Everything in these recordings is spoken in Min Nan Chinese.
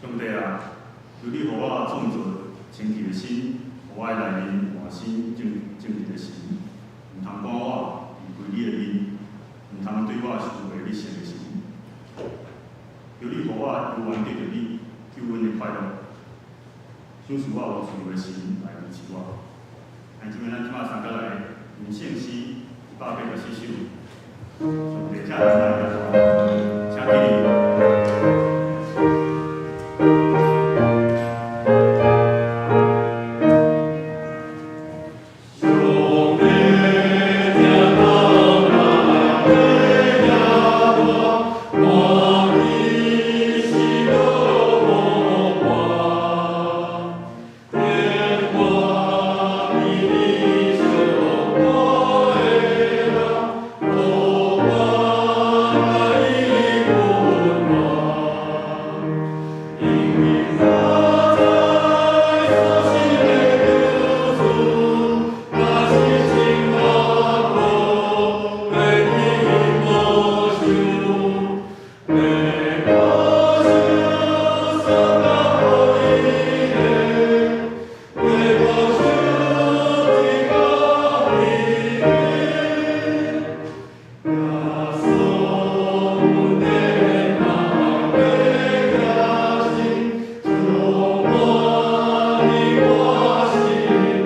上帝啊，求你予我創造清潔的心，予我的內面換新正正直的神。毋通趕我離開你的面，毋通對我收回你聖的神。求你予我猶原得著你救恩的快樂，賞賜我有自由的心來維持我。兄姊妹，咱這擺三個來吟聖詩184首，上帝疼咱來，請起立。上帝疼咱的耶和華，歡喜喜樂無完，天國比你上愛的人，無關愛伊溫暖，因為我知所信的救主，若是生活苦，永遠無愁，欲保守所交予伊的，欲保守直到永遠。耶穌的愛的心，充滿佇我心內，因為新鮮的福音，智慧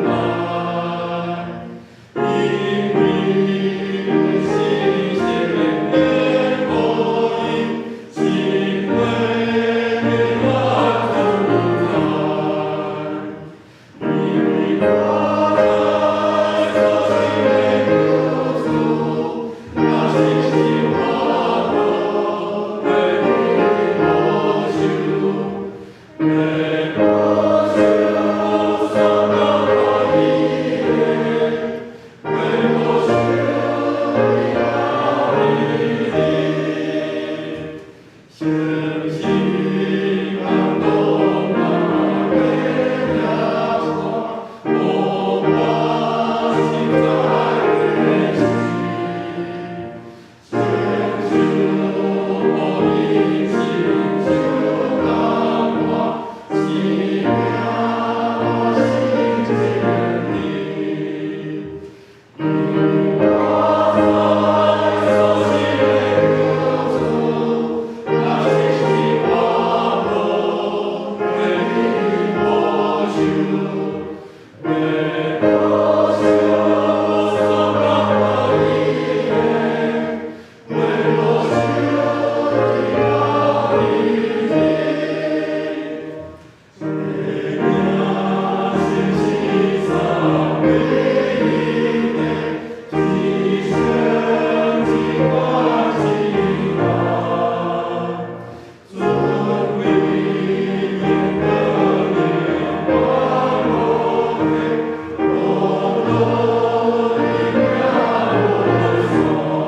的源自在。因為我知所信的救主，若是生活苦，永遠無愁，欲保守所交予伊的，欲保守直到永遠。誠實感動愛的耶和華，無我實在的心，承受予伊親像感我，是命我心堅定。因為我知所信的救主，若是生活苦，永遠無愁，欲保守所交予伊的，欲保守直到永遠。這命是三位一體，至聖至高至大，尊貴榮耀萬無窮，無論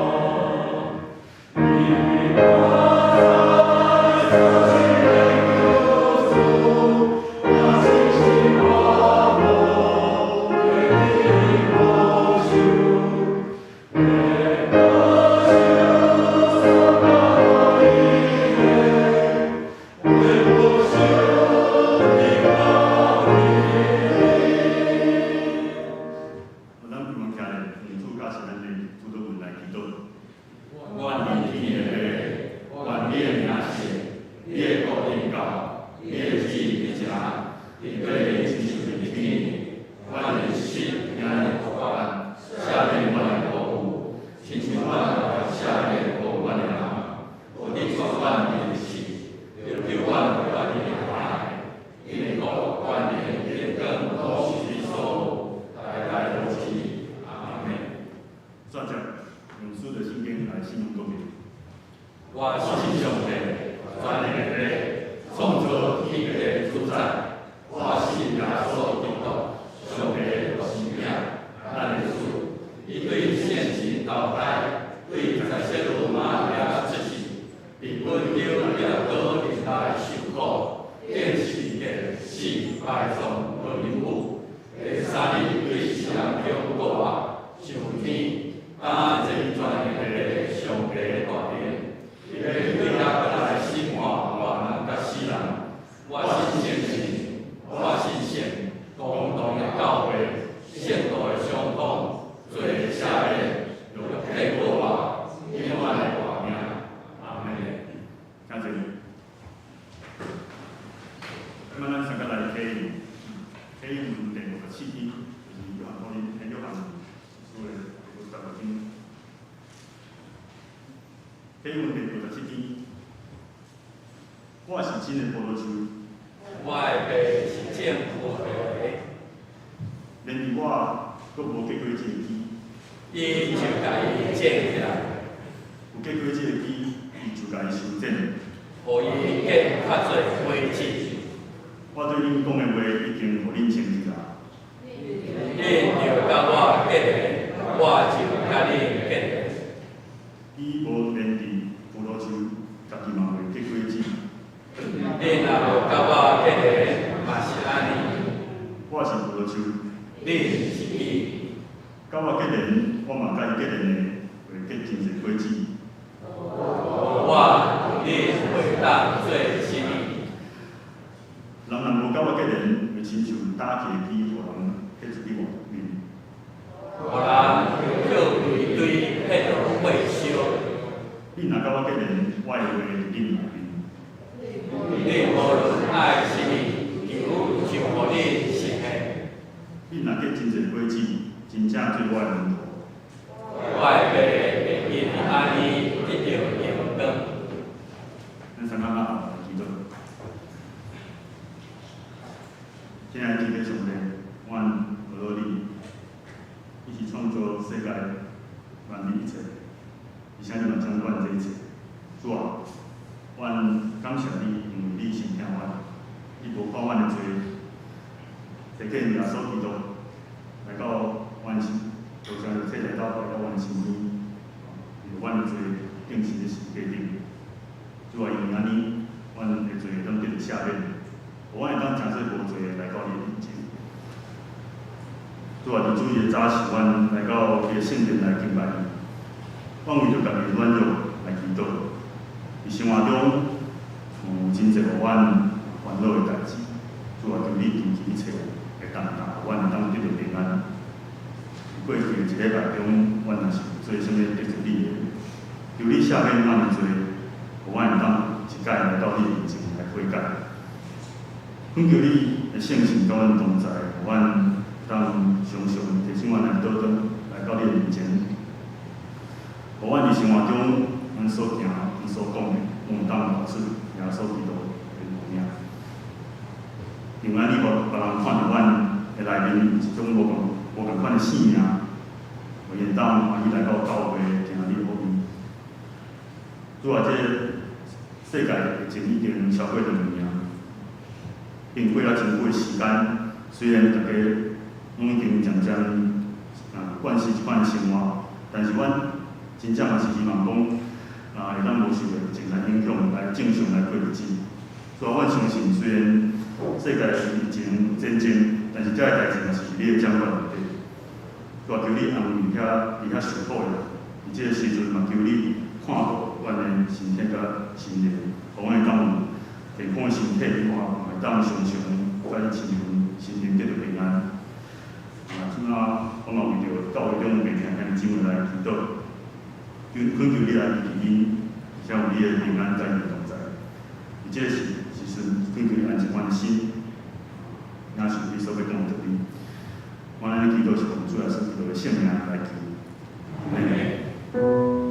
命無散。因為我知所信的救主，若是生活苦，永遠無愁，欲保守所交予伊的，欲保守直到永遠。咱跪起來，用主教示咱的主禱文來祈禱。阮佇天的父，願你的名聖，你的國臨到，你的旨意佇遮，佇地親像佇天。阮的食今日予阮，赦免阮的過誤，親像阮也赦免過阮的人。無得帶阮入試，著救阮脫離害。因為國權柄榮光攏是你所有，代代如此。阿門。煞節用使徒信經來信仰告白。我信上帝，全能的父，創造天地的主宰。我信啟用，啟用文第57篇，就是約翰福音，約翰書的第56章。啟用第57篇，我是真的葡萄樹，我的爸是種葡萄的，連佇我閣無結果子的枝，伊就共伊剪起來，有結果子的枝，伊就共伊修剪。予伊結較濟果子。我對恁講的話已經予恁清氣啦。恁著佮我結連，我就佮恁結連。伊無連佇葡萄樹，家己嘛袂結果子。恁若無佮我結連，嘛是按呢。我是葡萄樹，恁是枝。佮我結連，我嘛佮伊結連的，會結真濟果子。無我，恁袂當做啥物。人若無佮我結連，會親像焦去的枝，予人彼出去外面。予人抾規堆彼落火燒。恁若佮我結連，我的話佇恁內面。恁無論愛啥物，求就予恁實現。恁若結真濟果子，真正做我的門徒。我的爸會因按呢得著榮光。咱三個來祈禱。親愛的天父上帝，阮阿羅你，你是創造世界萬物一切，而且你嘛掌管這一切。主啊，阮感謝你，因為你先疼阮，你無看阮的罪，提起耶穌基督來到阮身，道成肉體來到阮身邊，為阮的罪釘死佇十字架頂。主啊，因為按呢，阮的罪會當得著赦免，予阮會當成做無罪的來到你的面前。主啊，佇主日的早時，阮來到你的聖殿來敬拜你，阮為著家己的軟弱來祈禱。佇生活中有真濟予阮煩惱的代誌，主啊，求你除去一切的重擔，予阮會當得著平安。佇過去的一禮拜中，阮若是有做啥物得罪你的，求你赦免阮的罪，予阮會當一概來到你面前來悔改。懇求你的聖神佮阮同在，予阮當常常提醒阮來倒轉來到你的面前，予阮佇生活中，阮所行、阮所講的，攏會當活出耶穌基督的模樣。因為按呢，予別人看著阮的內面有一種無仝款的生命，予𪜶會當歡喜來到教會聽你的福音。主啊，這個世界疫情已經超過2年啊，已經過了真久的時間。雖然大家攏已經漸漸慣勢這款的生活，但是阮真正嘛是希望講，會當無受疫情來影響，來正常來過日子。所以，阮相信，雖然世界疫情戰爭，但是這个代誌嘛是佇你的掌管內底。主啊，求你安慰佇遐受苦的人，佇這個時陣嘛，求你看顧阮的身體佮心靈，予阮會當有健康的身體以外，嘛會當常常佮你親像心靈得著平安。這馬我嘛為著教會中病疼兄弟姊妹來祈禱，懇求你來醫治𪜶，而且有你的平安佮𪜶同在。佇這個時陣，懇求你安靜阮的心，領受你所欲講的道理。阮按呢祈禱是奉主耶穌基督的聖名來求，阿們。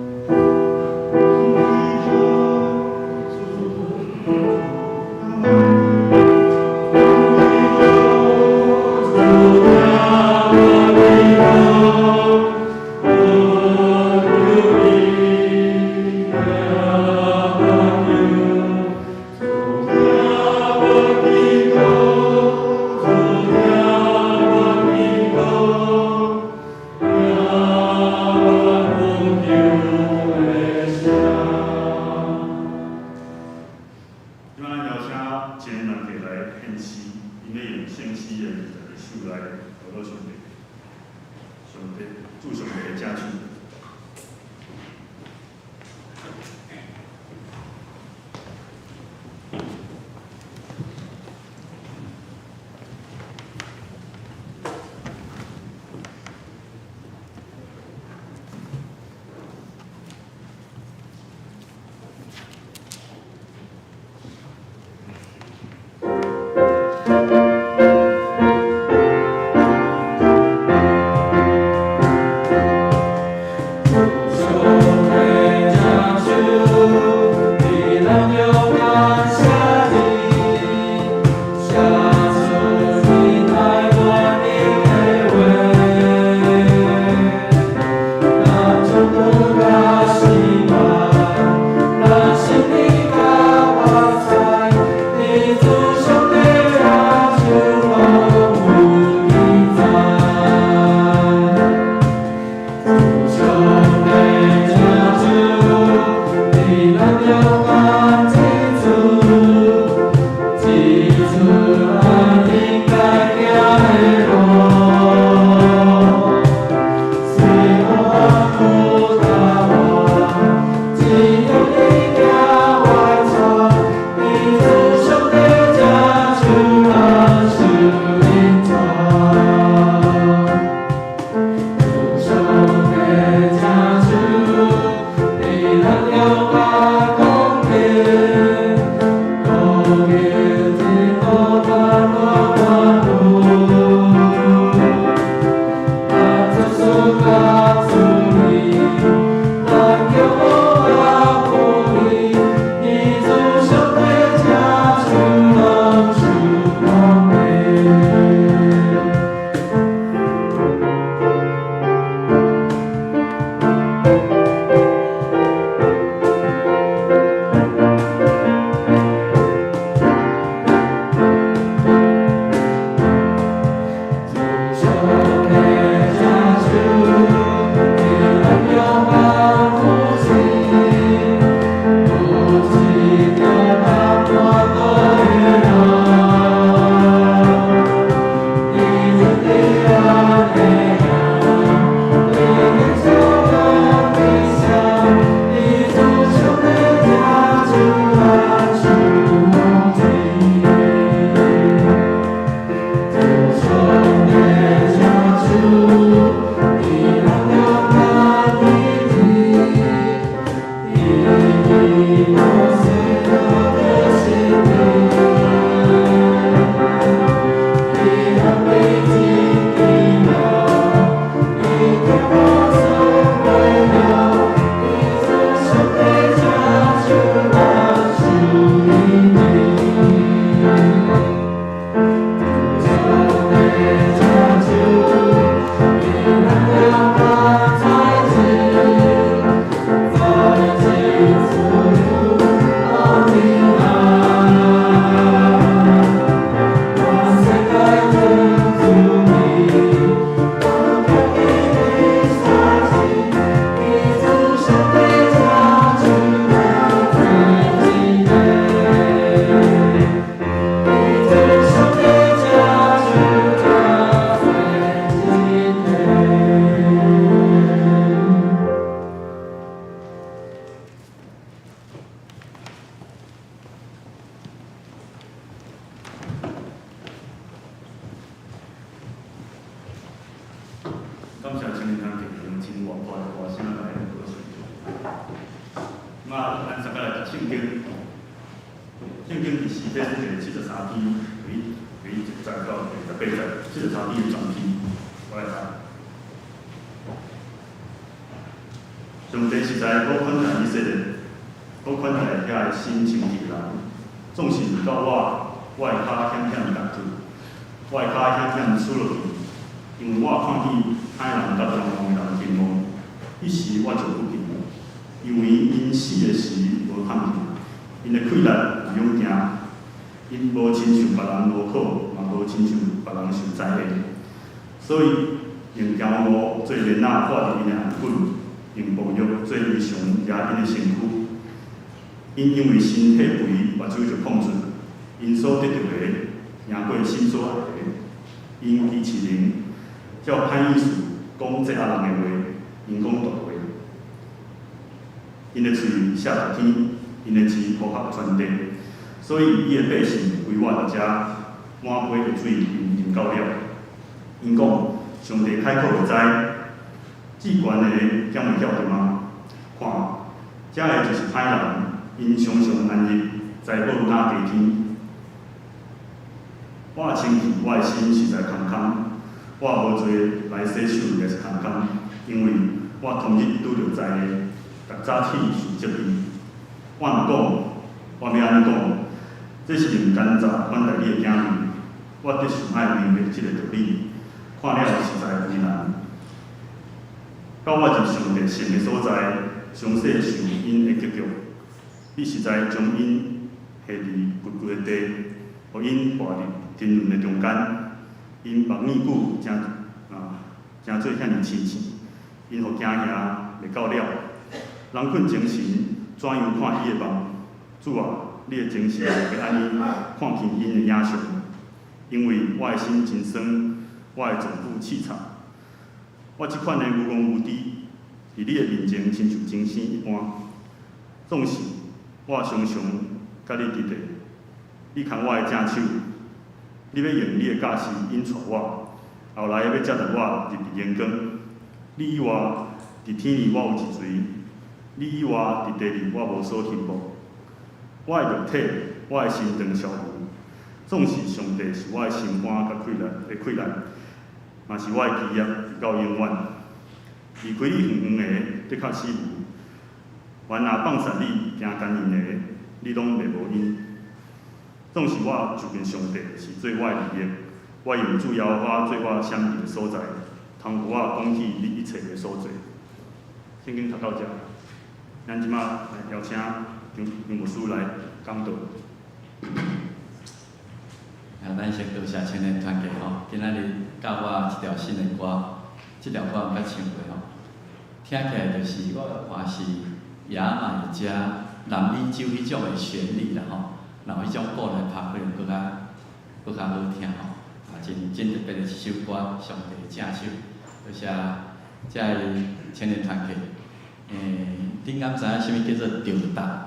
這擺咱邀請一个人客來獻詩，𪜶欲用聖詩的22首來禱告上帝，上帝主上帝的正手。年團契用真活潑的歌聲來歌唱。啊，咱大家來讀聖經，聖經佇詩篇第73篇，第1節到第18節，73篇的全篇，我來讀。上帝實在閣款待以色列，閣款待遐個心清氣的人。總是到我，我的跤險險跌去，我的跤險險輸落去，因為我看見歹人佮唐望的人興旺，彼時我就不平，因為𪜶死的時無痛痛，𪜶的氣力毋勇行，𪜶無親像別人勞苦，嘛無親像別人受災難，所以用驕傲做鏈仔掛佇𪜶的頷頸，用暴虐做衣裳壓𪜶的身軀。𪜶因為身體肥，目睭就膨出，𪜶所得著的贏過心所愛的。𪜶機智靈，照歹意思講這仔人的話，𪜶講大話。𪜶的喙寫大天，𪜶的舌呼喝全地，所以伊的百姓歸我佇遮，滿杯的水𪜶飲夠了。𪜶講，上帝開口會知，至懸的敢會曉得嗎？看，這个就是歹人，𪜶常常安逸，財寶若加添。我清氣，我的心實在空空，我無做來洗手也是空空，因為我終日拄著災難，逐早起受責備。我若講，我欲按呢講，這是用奸詐款待你的囝兒。我得想愛明白這个道理，看了實在為難。到我入上帝聖的所在，詳細想𪜶的結局，你實在將𪜶下佇骨骨的地，予𪜶跋佇沉淪的中間。𪜶目耳久成啊，成做遐爾癡癡，𪜶予驚嚇袂到了。人困精神，怎樣看伊的夢？主啊，你的精神欲按呢看見𪜶的影像？因為我的心真酸，我的臟腑刺插。我這款的愚戇無知，佇你的面前親像精生一般。總是我常常佮你佇咧，你牽我的正手，你欲用你的教示引帶我，後來欲接納我入佇榮光。你以外，佇天裡我有一誰？你以外，佇地裡我無所欣慕。我的肉體，我的身當消無。總是上帝是我的心肝佮氣力的氣力，嘛是我的基業，直到永遠。離開你遠遠的，的確死無。凡若放殺你、行姦淫的，你攏袂無𪜶。總是我就近上帝是做我的利益，我用主耶和華做我閃避的所在，通予我講起你一切的所做。聖經讀到遮，咱這馬來邀請張張牧師來講道。啊，咱先多謝青年團契吼，今仔日教我一條新的歌，這條歌毋捌唱過吼，聽起來就是我看是牙買加南美洲彼種的旋律啦吼，若有彼種鼓來拍，可能閣較好聽吼。啊，真真特別的一首歌，上帝的正手，多謝遮个青年團契。恁敢知影啥物叫做著答？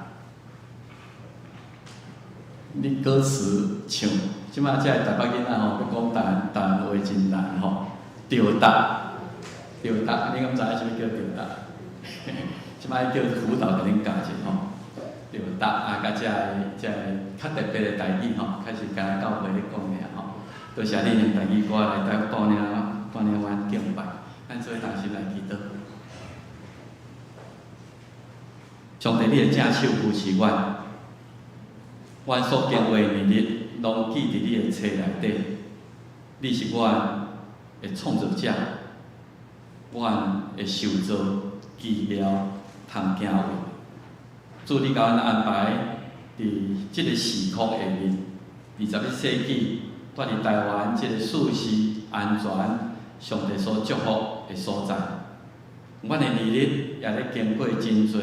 你歌詞唱，這馬遮个台北囡仔吼，欲講台灣話真難吼。著答，著答，你敢知影啥物叫著答？這擺叫輔導共恁教者吼。著答啊，佮遮个較特別的台語吼，較是敢若教會咧講爾吼。多謝你用台語歌來帶領阮敬拜，咱做伙同心來祈禱。上帝，你的正手扶持阮，阮所經過的年日，攏記佇你的冊內底。你是阮的創造者，阮的受造奇妙通行位。主，你共阮安排佇這个時空下面，21世紀，蹛佇台灣這个舒適安全、上帝所祝福的所在。阮的年日也咧經過真濟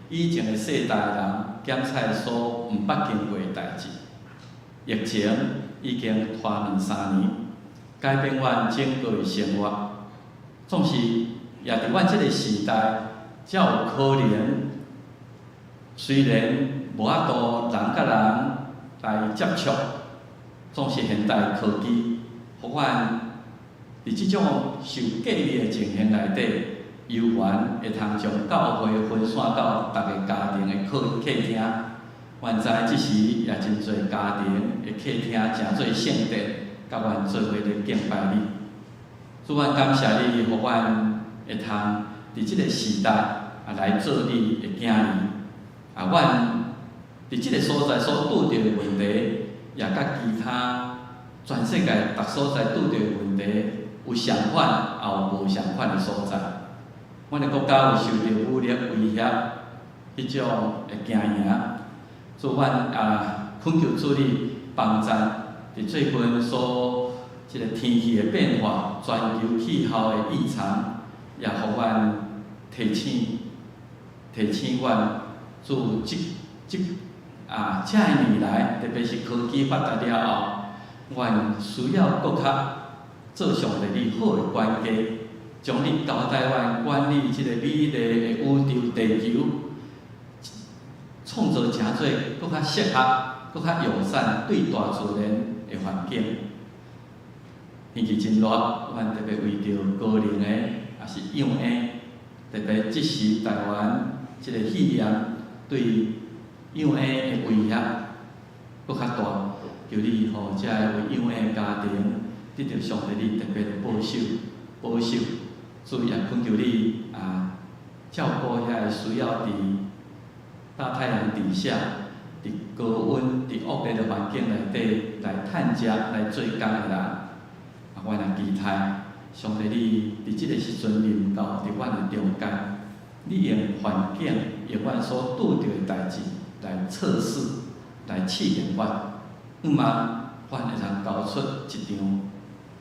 以前的世代人檢採所毋捌經過的代誌。疫情已經拖兩三年，改變阮整個的生活。總是也佇阮這个時代，才有可能，雖然無法度人佮人來接觸，總是現代科技，予阮佇這種受隔離的情形內底，猶原會通將教會分散到逐个家庭的客廳。阮知這時也真濟家庭的客廳成做聖殿，佮阮做伙咧敬拜你。主，阮感謝你，予阮會通佇這个時代啊來做你的囝兒。啊，阮佇這个所在所拄著的問題，也佮其他全世界逐所在拄著的問題有相款，也有無相款的所在。阮的國家有受著武力威脅，彼種的驚嚇。主，阮啊懇求主你幫贊，佇最近所這个天氣的變化、全球氣候的異常，也予阮提醒提醒阮，主這這年來，特別是科技發達了後，阮需要閣較做上帝你好的管家，將你交代阮管理這個美麗的宇宙地球，創造成做閣較適合、閣較友善對大自然的環境。天氣真熱，阮特別為著高齡的，抑是幼嬰，特別這時台灣這个肺炎對幼嬰的威脅閣較大，求你予遮个有幼嬰的家庭得著上帝你特別的保守，保守。主也懇求你啊，照顧遐个需要佇大太陽底下，佇高溫、佇惡劣的環境內底來趁食、來做工的人。啊，阮也期待上帝你佇這个時陣臨到佇阮的中間，你用環境、用阮所拄著的代誌來測試、來試驗阮，向望阮會通交出一張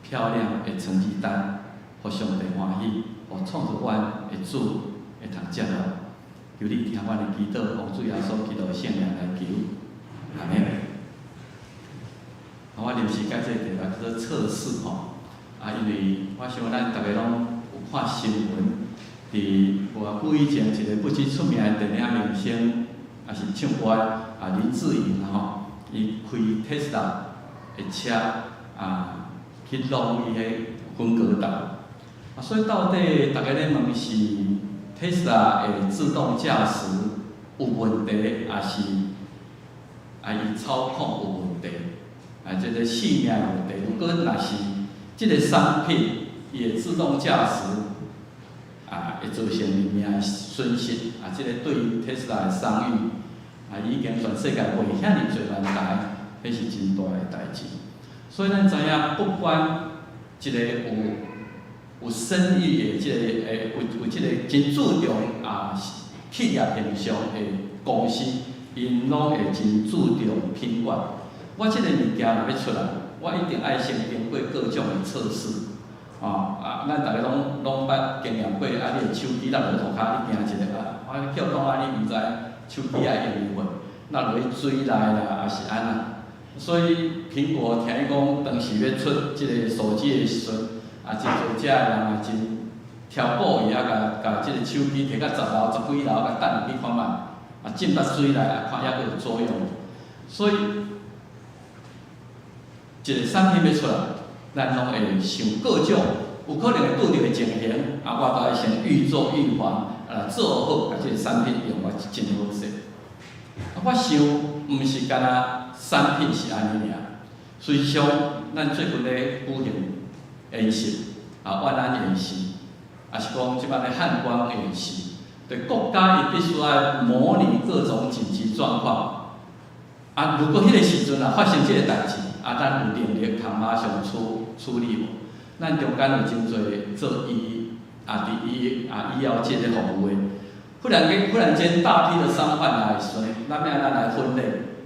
漂亮的成績單，予上帝歡喜，予創造阮的主會通接納。求你聽阮的祈禱，奉主耶穌基督的聖名來求，阿們。啊，我臨時改這個題目叫做測試吼。啊，因為我想咱逐家攏有看新聞，佇無偌久以前，一个不止出名的電影明星，也是唱歌的啊林志穎吼，伊開特斯拉的車啊去弄伊的分隔島，啊，所以到底逐家咧問是特斯拉的自動駕駛有問題，抑是啊伊操控有問題？啊，這个性命的問題。如果若是這个產品伊的自動駕駛啊，會造成人命的損失，啊，這个對特斯拉的商譽啊，已經全世界賣遐爾濟萬台，彼是真大的代誌。所以咱知影，不管一个有聲譽的這个有這个真注重啊企業形象的公司，𪜶攏會真注重品管。我這个物件若欲出來，我一定愛先經過各種的測試。哦啊，咱逐家攏捌經驗過，啊，你的手機落落塗跤，你驚一下啊，我叫講啊，你毋知手機愛用無，落落去水內啦，抑是按怎？所以蘋果聽伊講，當時欲出這个手機的時陣，啊，真濟遮的人也真挑故意啊，共這个手機提到十樓、十幾樓，共擲入去看覓，啊，浸到水內啊，看猶閣有作用。所以一个產品欲出來，咱攏會想各種有可能會拄著的情形，啊，我都愛先預做預防，啊，做好，共這个產品用予真好勢。啊，我想毋是干焦產品是按呢爾，實際上咱最近咧舉行演習，啊，萬安演習，抑是講這擺咧漢光演習，對國家伊必須愛模擬各種緊急狀況。啊，如果彼个時陣啊發生這個代誌，啊，咱有能力通馬上處理無？咱中間有真濟做醫啊，佇醫啊醫藥界咧服務的，忽然間大批的傷患來的時陣，咱欲按怎來分類？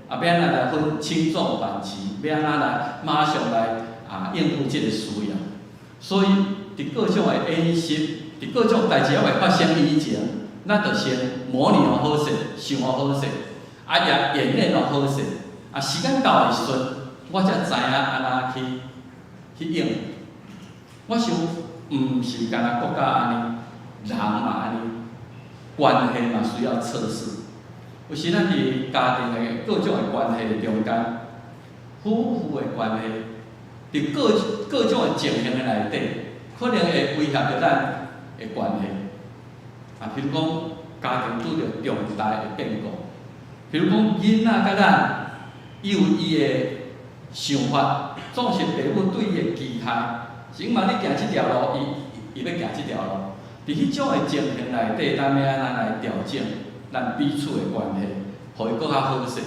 啊，欲按怎來分輕重緩急？欲按怎來馬上來啊應付這個需要？所以，佇各種的演習，佇各種代誌猶未發生以前，咱就先模擬予好勢，想予好勢，啊也演練予好勢。啊，時間到的時陣，我才知影按怎去應。我想，毋是干焦國家按呢，人嘛按呢，關係嘛需要測試。有時咱佇家庭的各種的關係中間，夫婦的關係，佇各種的情形的內底，可能會威脅著咱的關係。啊，比如講家庭拄著重大的變故，比如講囡仔佮咱，伊有伊的想法，總是父母對伊的期待，是毋你行這條路，伊欲行這條路。佇彼種的情形內底，咱欲按怎來調整咱彼此的關係，予伊閣較好勢。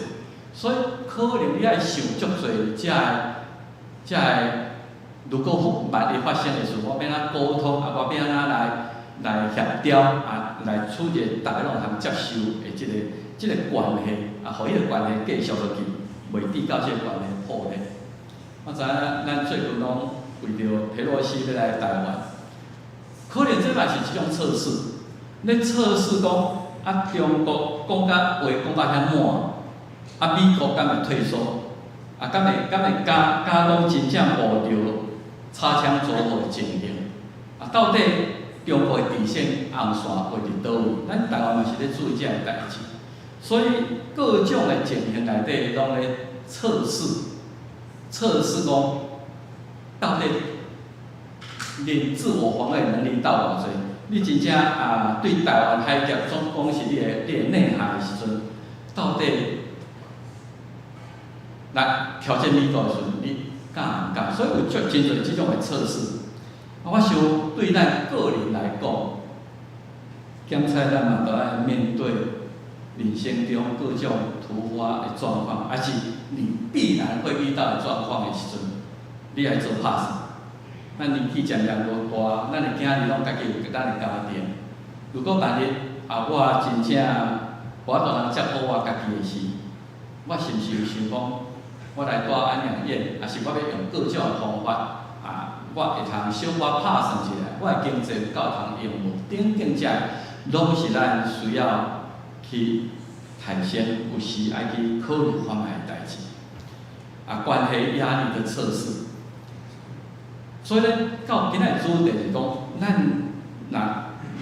所以可能你愛想足濟，才會，如果萬一發生的事，我欲按怎溝通，啊，我欲按怎來協調，啊，來處理逐家攏會通接受的這個關係，啊，予彼個關係繼續落去，袂致到這個關係破裂。我知影咱最近攏為著佩洛西欲來台灣，可能這嘛是一種測試，咧測試講啊，中國講甲話講甲遐滿，啊，美國敢會退縮？啊，敢會敢講真正冒著擦槍走火的情形？啊，到底中國的底線紅線畫佇佗位？咱台灣嘛是咧注意這个代誌，所以各種的情形內底攏咧測試，測試講到底恁自我防衛能力到偌濟？你真正啊對台灣海峽總講是你的內海的時陣，到底來挑戰美國的時陣，你敢毋敢？所以有足真濟這種的測試。啊，我想對咱個人來講，檢採咱嘛都愛面對人生中各種突發的狀況，抑是你必然會遇到的狀況的時陣，你愛做拍算。咱年紀漸漸落大，咱的囝兒攏家己有咱的家庭。如果萬一啊，我真正無法度通照顧我家己的時，我是毋是有想講，我來蹛安養院，抑是我欲用各種的方法啊，我會通小可拍算一下，我的經濟有夠通用無？等等這攏是咱需要去提升，有時愛去考慮看覓的代誌。啊，關係壓力的測試。所以咧，到今仔日主題是講，咱若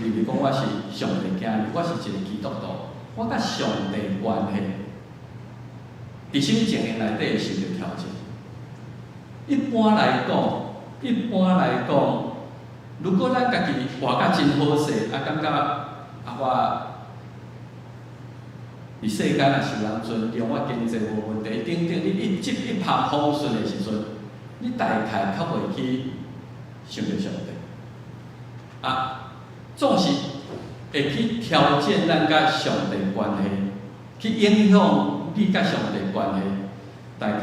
認為講我是上帝囝兒，我是一個基督徒，我佮上帝關係，佇啥物情形內底會受著挑戰？一般來講，如果咱家己活甲真好勢，啊，感覺啊我佇世間也受人尊重，我經濟無問題，等等，你一執一帆風順的時陣，你大概較袂去想著上帝。啊，總是會去挑戰咱佮上帝關係，去影響你佮上帝關係。大概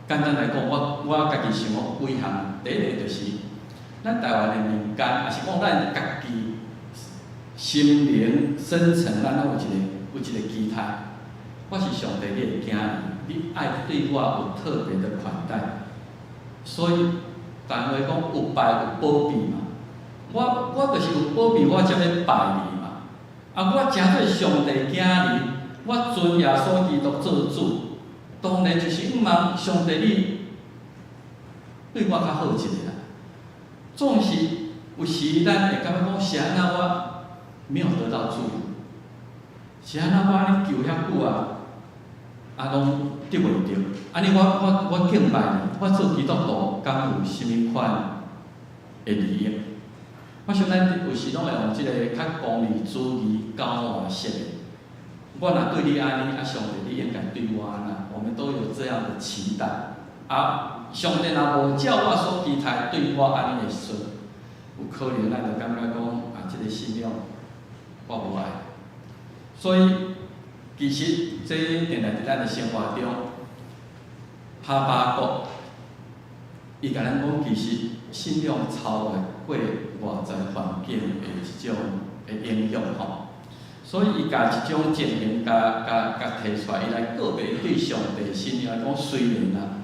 簡單來講，我家己想講幾項，第一個就是咱台灣的民間，抑是講咱家己心靈深層，咱攏有一個期待。我是上帝你的囝兒，你愛對我有特別的款待，所以台灣話講有拜有保庇嘛。我就是有保庇，我才欲拜你嘛。啊，我成做上帝囝兒，我尊耶穌基督做主，當然就是向望上帝你對我較好一下啦。總是有時咱會感覺講，是按怎我沒有得到祝福，是按怎我按呢求遐久啊，啊攏得袂著，按呢我敬拜你，我做基督徒敢有啥物款的利益？我想咱有時攏會用這个較功利主義交換式的。我若對你按呢，啊上帝你應該對我按怎？我們都有這樣的期待。啊，上帝若無照我所期待對我按呢的時陣，有可能咱就感覺講啊，這个信仰我無愛。所以其實這定定佇咱的生活中，哈巴谷伊共咱講，其實信仰超越過外在環境的一種的影響吼。所以伊共這種情形共提出來，伊來告白對上帝信仰講，雖然啊，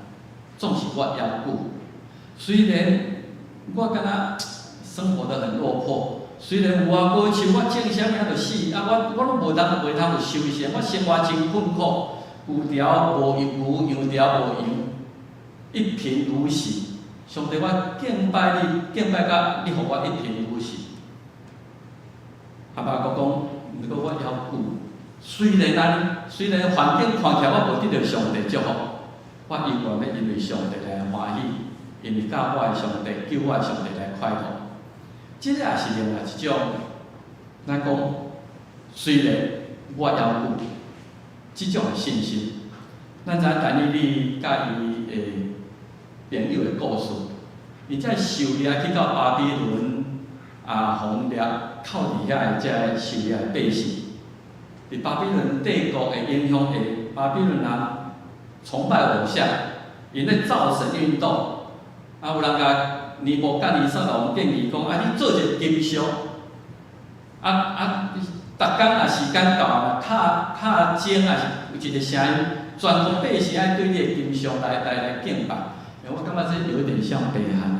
總是我猶久，雖然我敢若生活得很落魄，雖然有外高樹，我種啥物仔就死，啊我攏無通有收成，我生活真困苦，牛牢無牛，羊牢無羊，一貧如洗。上帝，我敬拜你，敬拜甲你予我一貧如洗。哈巴谷講，毋過我猶久，雖然按呢，雖然環境看起來我無得著上帝祝福，我猶原欲因為上帝來歡喜，因為佮我的上帝救我的上帝來快樂。這個也是另外一種，咱講雖然我猶有這種的信心。咱知影但以理佮伊的朋友的故事，伊才受掠去到巴比倫啊，予掠銬佇遐的這个受掠的百姓，佇巴比倫帝國的影響下，巴比倫人崇拜偶像，𪜶咧造神運動，啊，有人共尼布甲尼撒王建議講，啊，你做一个金像，啊啊，逐工若時間到啊，敲敲鐘抑是有一個聲音，全國百姓愛對你的金像來敬拜。我感覺這有點像北韓的，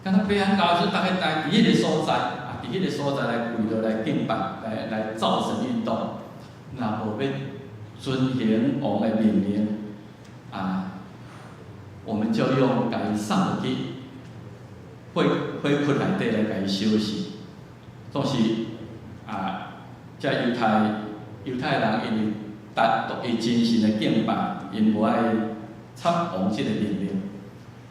敢若北韓搞出逐家逐佇彼个所在，啊，佇彼个所在來跪落來敬拜，來造神運動，若無欲遵行王的命令，啊，我們就用共伊送入去火窟內底來共伊燒死。總是啊，這猶太人因為達獨一真神的敬拜，𪜶無愛插王這个命令，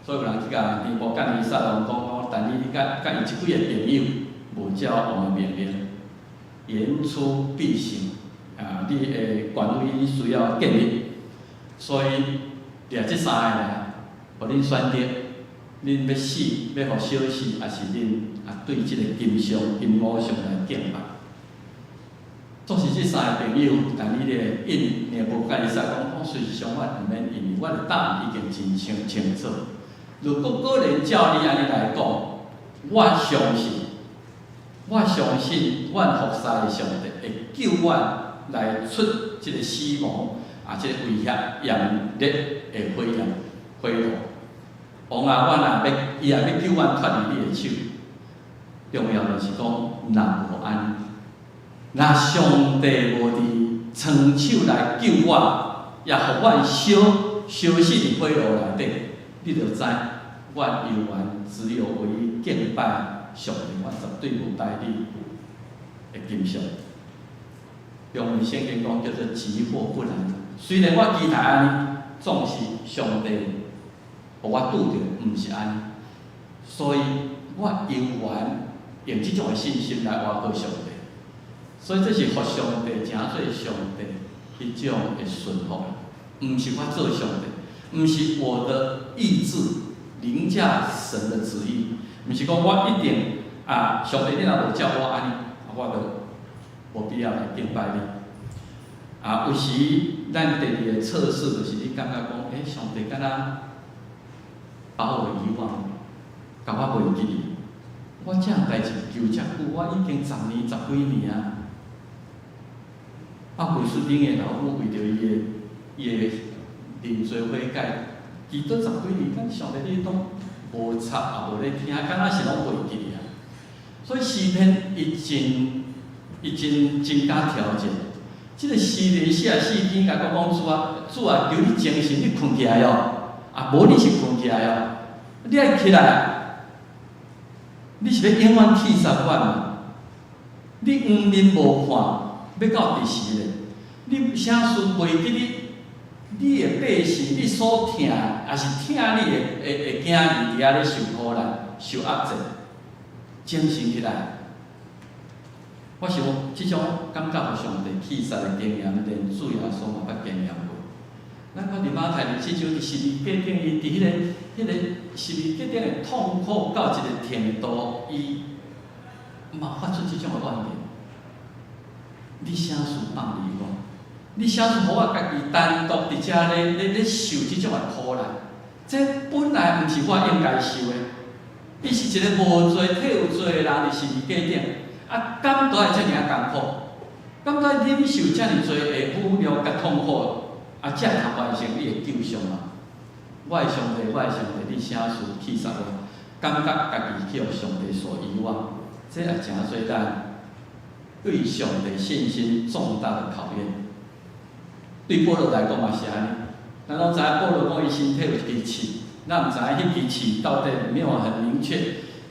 所以有人去共尼布甲尼撒王講講，但以理佮伊這幾个朋友無照王的命令，言出必行，啊，你的權威需要建立，所以掠這三个人，予恁選擇，恁欲死，欲予燒死，抑是恁啊對這個金像、金偶像來敬拜。總是這三个朋友，但以理應尼布甲尼撒講，講事實上我毋免，因為我的答案已經真清清楚。如果果然照你按呢來講，我相信，阮服侍的上帝會救阮來出這個死亡啊，這個威脅炎熱的火焰火爐。王啊，阮若欲，伊若欲救阮脫離你的手。重要就是講，若無按呢，若上帝無佇床手來救我，也予阮燒燒死佇火爐內底，你就知，阮猶原只有唯一敬拜上帝，我絕對無拜你的金像。中文聖經講叫做急或不然。雖然我期待按呢，總是上帝予我拄著，毋是按呢，所以我猶原用這種的信心來倚靠上帝。所以這是予上帝成做上帝彼種的順服，毋是我做上帝，毋是我的意志凌駕神的旨意，毋是講我一定啊，上帝你若無照我按呢，我就無必要來敬拜你。啊，有時咱第二个測試就是你感覺講，欸，上帝敢若把我遺忘，共我袂記哩。我這項代誌求遮久，我已經10年、十幾年啊。啊，胡淑玲的老母為著伊的認罪悔改，祈禱十幾年，敢上帝你攏無插也無咧聽，敢若是攏袂記哩啊。所以詩篇伊真真敢挑戰。這个詩人44篇，共我講主啊，主啊，求你精神，你睏起來哦，啊，無你是睏起來哦，你愛起來，你是欲永遠棄殺阮嗎？你黃面無看，欲到佇時咧？你啥事袂記你？你的百姓，你所疼，抑是疼你的囝兒佇遐咧受苦難、受壓制，精神起來。我想這種感覺予上帝棄殺的經驗，連主耶穌嘛捌經驗過。咱看佇馬太24章佇十字架頂，伊佇彼个十字架頂的痛苦到一个程度，伊嘛發出這種的怨言。你啥事放離我？你啥事予我家己單獨佇遮咧受這種的苦難？這本來毋是我應該受的。伊是一个無罪、替有罪的人佇十字架頂。啊，敢都愛遮爾仔艱苦？敢都愛忍受遮爾濟的侮辱佮痛苦？啊，才會通完成你的救贖嗎？我的上帝，我的上帝，你啥事棄殺我？感覺家己去予上帝所遺忘，這也誠做咱對上帝信心重大的考驗。對保羅來講嘛是按呢，咱攏知影保羅講伊身體有一支刺，咱毋知影彼支刺到底沒有很明確。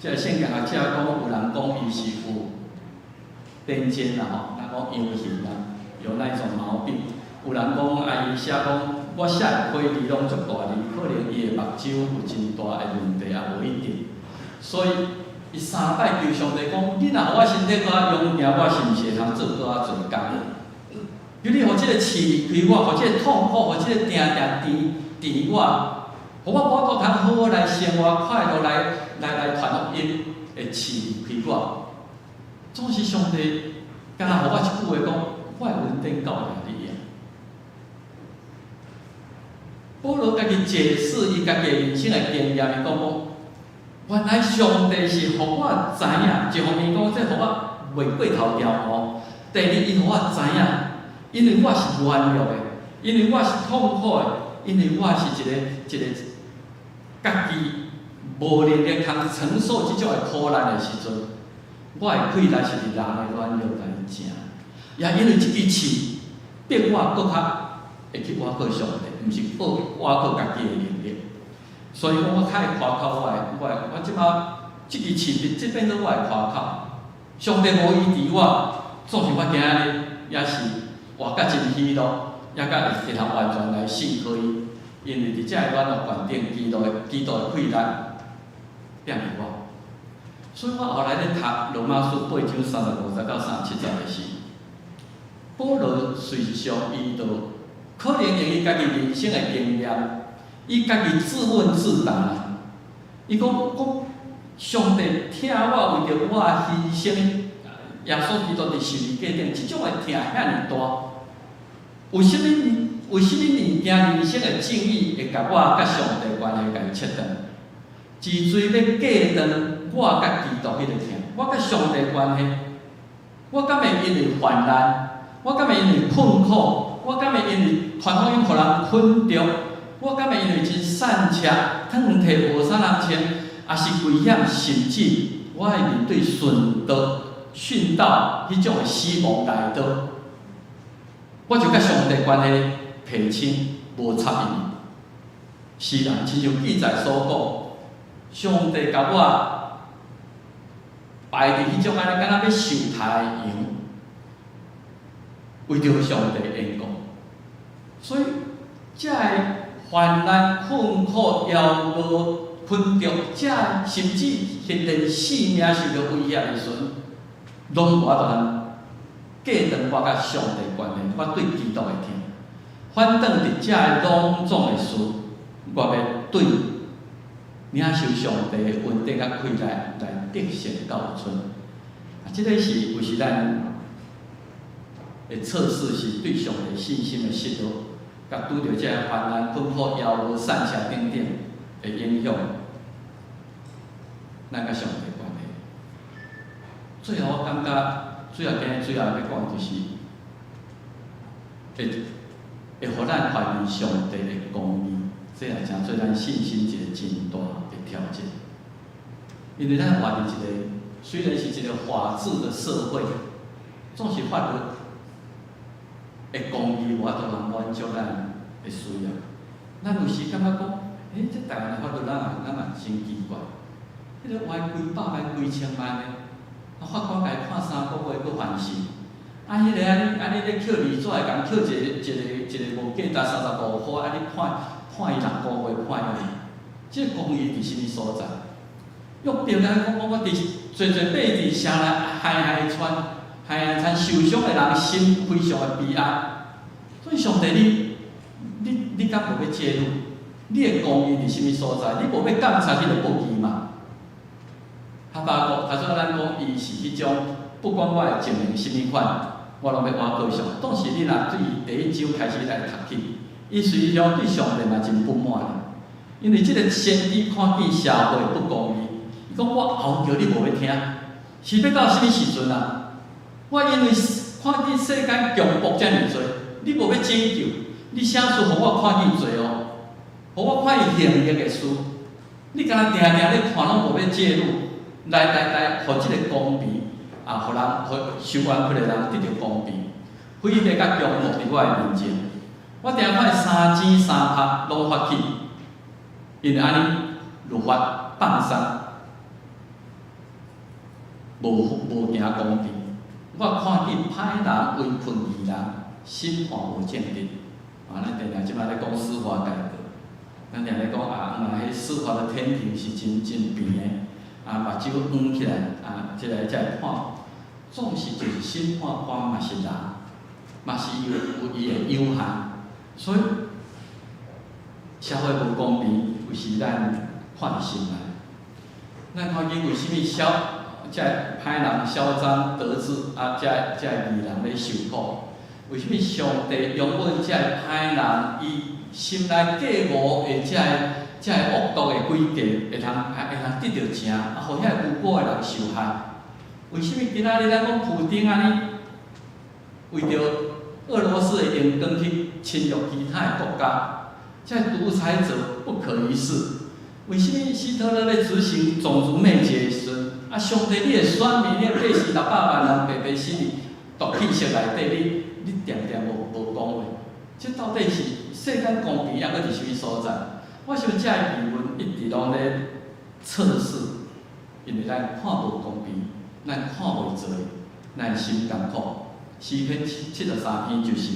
這個聖經學者講，有人講伊是有癲癇啦吼，咱講陽痈啦，有那種毛病。有人講啊，伊寫講，我寫的批字攏足大字，可能伊的目睭有真大的問題，也無一定。所以，伊三擺求上帝講：你若予我身體閣較勇健，我是毋是會通做閣較濟工？求你予這個刺離開我，予這個痛苦，予這個定定甜甜我，予我無法度通好好來生活，快樂來來來傳福音，會刺離開我。總是上帝敢若予我一句話講：我的恩典夠了你啊！保羅家己解釋伊家己人生的經驗，伊講講，原來上帝是予我知影，一方面講這予我袂過頭牢哦。第二，伊予我知影，因為我是軟弱的，因為我是痛苦的，因為我是一個一個家己無能力通承受這種的苦難的時陣，我的氣力是佇人的軟弱來成。也因為這支刺，逼我閣較會去倚靠上帝，毋是靠倚靠家己的能力。所以講，我較會誇口我的，我的，我這擺這支刺，這變做我的誇口。上帝無醫治我，總是我今仔日也是活甲真喜樂，也甲會通完全來信靠伊。因為佇這个軟弱環境，基督的基督的氣力變予我。所以我後來咧讀羅馬書八章35節到37節的時，保羅事實上伊就可能用伊家己人生的經驗，伊家己自問自答。伊講講上帝疼我，為著我犧牲，耶穌基督佇十字架頂，這種的疼遐爾大，為啥物為啥物物件人生的正義會共我佮上帝關係共伊切斷？只追欲隔斷我佮基督彼个疼，我佮上帝關係，我敢會因為患難，我敢會因為困苦，我敢會因為傳福音予人困著，我敢會因為真散赤、褪褪無啥人穿，抑是危險，甚至我會面對殉道、殉道彼種的死亡來刀，我就佮上帝關係撇清，無插伊。是啦，親像記載所講，上帝共我擺佇彼種按呢，敢若欲受刣的羊，為著上帝緣故，所以這个患難、困苦、枵餓、困著，這甚至是連性命受著威脅的時陣，攏無法度通隔斷我佮上帝關係，我對基督的疼。反轉佇這个攏總的事，我欲對領受上帝的恩典佮氣力來得勝到盡。啊，這个是有時咱的測試，是對上帝信心的失落，佮拄著這个患難、困苦、枵餓、散赤等等的影響，咱佮上帝關係。最後我感覺，主要今日主要欲講就是，會會予咱發現上帝的公義，這也成做咱信心一個真大的挑戰。因為咱活佇一個雖然是一個法治的社會，總是法律的公義無法度通滿足咱的需要。咱有時感覺講，欸，這台灣的法律咱嘛感覺真奇怪，彼個冤幾百萬、幾千萬的，啊，法官共伊判3個月，閣緩刑。啊，彼个按呢按呢咧扣字紙，共扣一个一个一个無價值35箍，按呢判判伊6個月，判伊。這個公義佇啥物所在？約伯來講，講我佇濟濟百佇城內海海川，海海川受傷的人心非常的悲哀。所以上帝你，你你敢無欲介入？你的公義佇啥物所在？你無欲監察彼个報機嗎？哈巴谷，頭先咱講伊是彼種，不管我的情形啥物款，我攏欲倚靠上。當時你若對第一章開始來讀起，伊實際上對上帝嘛真不滿，因為這個先知看見社會不公義，伊講我吼叫你無欲聽，是欲到啥物時陣啊？我因為看見世間強暴遮爾濟，你無欲拯救，你啥事予我看見罪惡，予我看見行逆的事，你敢若定定咧看攏無欲介入，來來來，予這個公平啊，予人予受冤屈的人得著公平，非禮佮強暴佇我的面前，我定看三尖三拍攏發起，因為按呢律法放鬆，無無行公平。我看見歹人圍困義人，審判無正直，啊，咱定定這擺咧講司法改革，咱定咧講啊，啊，彼司法的天平是真真平的，啊，目睭黃起來，啊，這个才會判。總是就是審判官嘛是人，嘛是有伊的有限，所以社會無公平，有時咱看佇心內。咱看見為啥物痟這歹人囂張得志，啊，這義人咧受苦？為啥物上帝容忍這歹人，伊心內計謀的這惡毒的詭計，會通得著成，啊，予遐無辜的人受害？為啥物今仔日咱講普丁按呢，為著俄羅斯的榮光去侵略其他的國家？這獨裁者不可一世。為啥物希特勒咧執行種族滅絕的時陣，啊，上帝你的選民，你的百姓600萬人白白死佇毒氣室內底，你定定無講話？這到底是世間公平猶閣佇啥物所在？我想這个疑問一直攏咧測試，因為咱看無公平，咱看袂做，咱心艱苦。詩篇73篇就是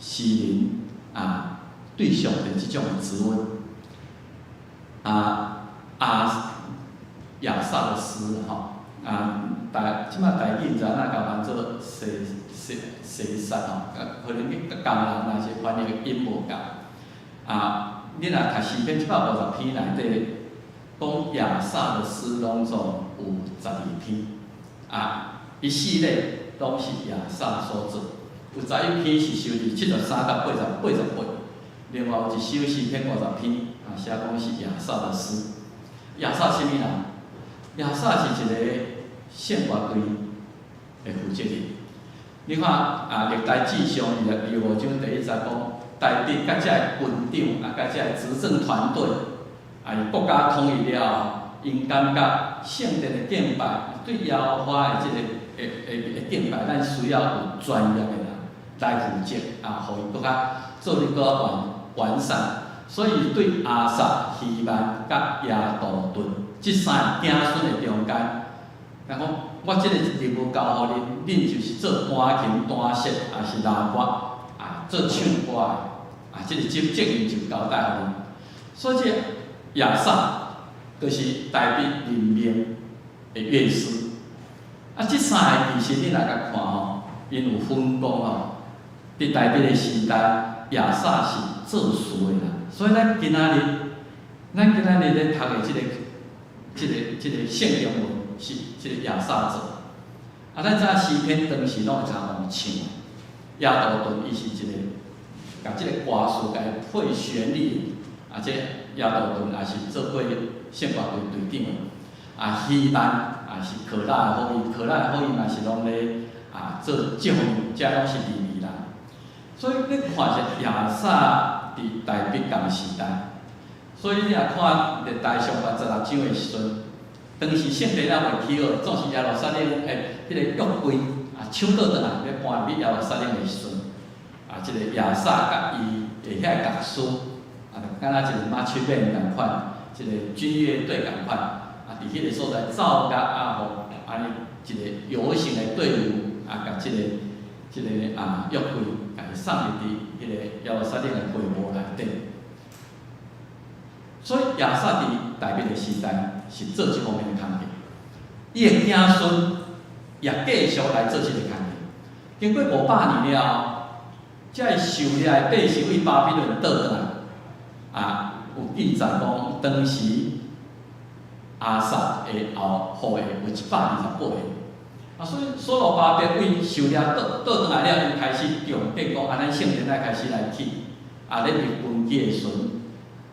詩人啊對上帝這種的質問。啊啊亞薩的詩吼，啊台這擺台語毋知按怎共翻做西西西薩吼，可能去工人若是翻譯音無仝。啊，你若讀詩篇150篇內底，講亞薩的詩攏總有12篇，啊，一系列攏是亞薩所做，有11篇是收佇73到88、88，另外有一首詩篇50篇，啊，寫講是亞薩的詩。亞薩啥物人？亞薩是一個聖樂隊的負責人。你看啊，歷代志上25章第1節講，大衛佮這个軍長啊，佮這个執政團隊，啊，伊國家統一了後，𪜶感覺聖殿的敬拜對耶和華的這个的敬拜，咱需要有專業的人來負責，啊，予伊閣較做得閣較完善。所以對亞薩、希曼佮耶杜頓這三个子孫的中間，人講我這個任務交予恁，恁就是做彈琴、彈瑟，抑是喇叭，啊，做唱歌的，啊，這個責任就交代予恁。所以這亞薩就是大衛任命的樂師。啊，這三个其實你若共看吼，𪜶有分工吼。佇大衛的時代，亞薩是作詞的人，所以咱今仔日咧讀的這個聖經文是這個亞薩做。啊，咱知影詩篇當時攏會參用唱的，耶杜頓伊是一個，共這個歌詞共伊配旋律，啊，這耶杜頓也是做過聖樂隊隊長的。啊，希曼也是可拉的後裔，可拉的後裔嘛是攏咧啊做這方面，這攏是利未人。所以你看者亞薩佇大衛仝時代，所以你若看歷代上卷16章的時陣，當時聖殿猶未起好，總是耶路撒冷的彼個約櫃啊，搶倒轉來欲搬入去耶路撒冷的時陣，啊，這個亞薩佮伊的遐個樂師，啊，敢若一個馬曲變仝款，一個軍樂隊仝款，啊，佇彼個所在奏樂啊，予按呢一個遊行的隊伍啊，共這個啊約櫃，共伊送入佇彼個耶路撒冷的會幕內底。所以亞薩佇大衛的時代是做這方面的工課，伊的子孫也繼續來做這個工課。經過500年了後，這个受掠的百姓對巴比倫倒轉來，啊，有記載講當時亞薩的後裔有128個。啊，所以所羅巴伯對受掠倒轉來了，伊開始重建講，啊，咱聖殿愛開始來起，啊，咧立根基的時陣，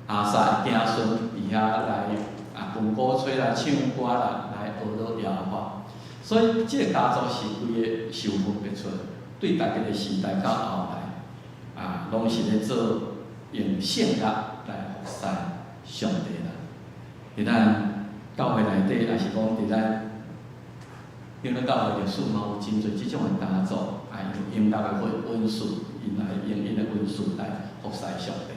亞薩的子孫佇遐來啊，彈鼓吹啦、唱歌啦，來學樂耶和華。所以這個家族是規个受分別出來，對大衛的時代到後來，啊，攏是咧做用聖樂來服侍上帝啦。佇咱教會內底，抑是講佇咱長老教會歷史嘛，有真濟這種的家族，啊，用音樂的恩賜，𪜶來用𪜶的恩賜來服侍上帝。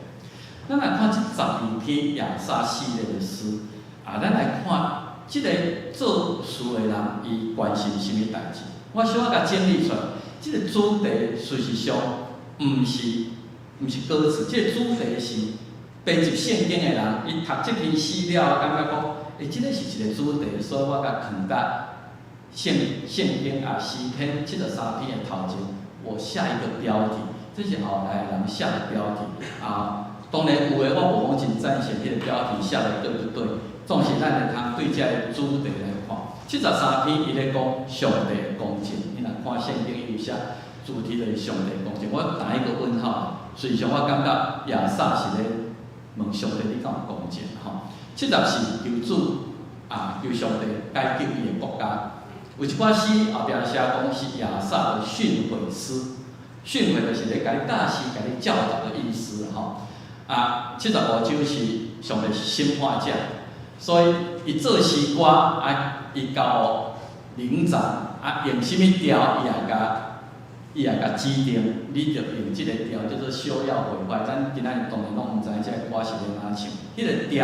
咱來看這12篇亞薩系列的詩，啊，咱來看這個作詞的人，伊關心啥物代誌？我小可共整理出來，這個主題事實上毋是毋是歌詞，這個主題是編輯聖經的人，伊讀這篇詩了，感覺講，欸，這個是一個主題，所以我共囥佇聖經啊詩篇73篇的頭前，我下一個標題，這是後來的人下的標題啊。當然有的我無講真贊成彼個標題寫得對不對，總是咱會通對這个主題來看。七十三篇伊咧講上帝的公正，你若看聖經伊有寫主題就是上帝公正，我打一個問號。實際上我感覺亞薩是咧問上帝你敢有公正吼？74求主啊，求上帝解救伊的國家。有一寡詩後壁寫講是亞薩的訓誨詩，訓誨就是咧共你教示、共你教導的意思吼。啊，75首是上帝是審判者，所以伊做詩歌啊，伊交伶長啊，用啥物調，伊也共指定，你著用這个調叫做休要毀壞。咱今仔日當然攏毋知這个歌是咧按怎唱，彼个調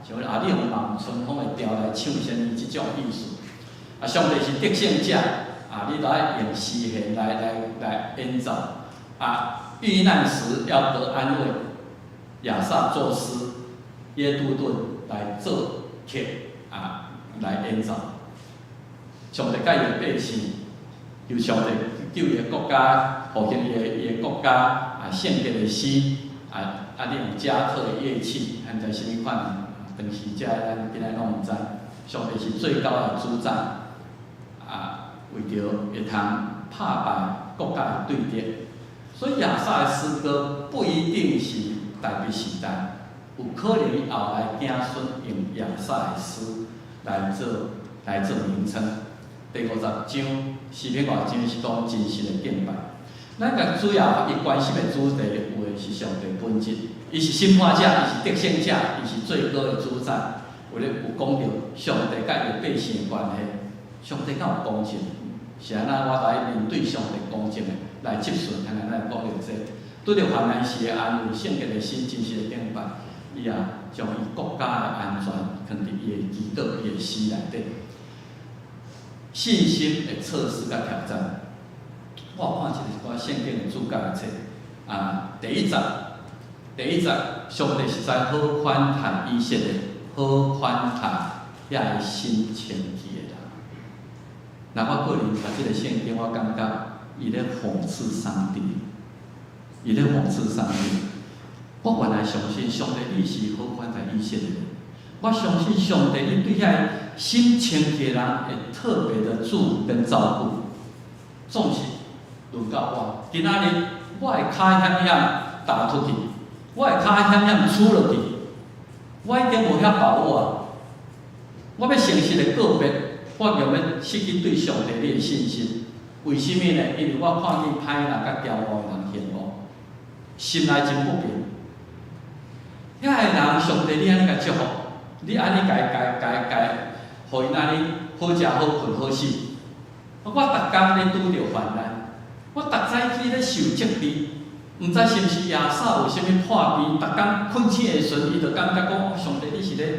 像啊，你用望春風的調來唱啥物這種意思。啊，上帝是得勝者，啊，你著愛用詩弦來演奏。啊，遇難時要得安慰。亞薩作詩，耶杜頓來作曲，啊，來演奏。上帝佮伊的百姓，求上帝救伊的國家，復興伊的國家，啊，聖潔的詩，啊啊，你用迦特的樂器，毋知啥物款，當時這咱今仔攏毋知。上帝是最高的主宰，啊，為著會通拍敗國家的對敵，所以亞薩的詩歌不一定是大衛時代，有可能伊後來子孫用亞薩的詩來做名稱。第50章詩篇50章是講真實的敬拜。咱共主要伊關心的主題，有的是上帝本質，伊是審判者，伊是得勝者，伊是最高的主宰。有咧有講著上帝佮伊百姓的關係，上帝敢有公正？是按怎我著愛面對上帝公正的來質詢，看看咱講著這個。拄著患難時的安慰，聖潔的心，真實的敬拜，伊也將伊國家的安全囥佇伊的祈禱、伊的詩內底。信心的測試佮挑戰，我看一个聖經的注解的冊啊，第一節，上帝實在好款待以色列，好款待遐个心清氣的人。那我個人讀這個聖經，我感覺伊咧諷刺上帝，伊咧諷刺上帝。我原來相信上帝你是好款待以色列的，我相信上帝你對遐个心清氣的人會特別的注意跟照顧。總是輪到我，今仔日我的跤險險踏脫去，我的跤險險跣落去，我已經無遐把握啊！我欲誠實的告白，我用欲失去對上帝你的信心。為啥物呢？因為我看見歹人佮驕傲的人興亡，心內真不平。遐个人，上帝你按呢共祝福，你按呢共共共共，予𪜶按呢好食好睏好死。我逐工咧拄著患難，我逐早起咧受責備，毋知是毋是亞薩有啥物破病，逐工睏醒的時陣，伊就感覺講，上帝你是咧，予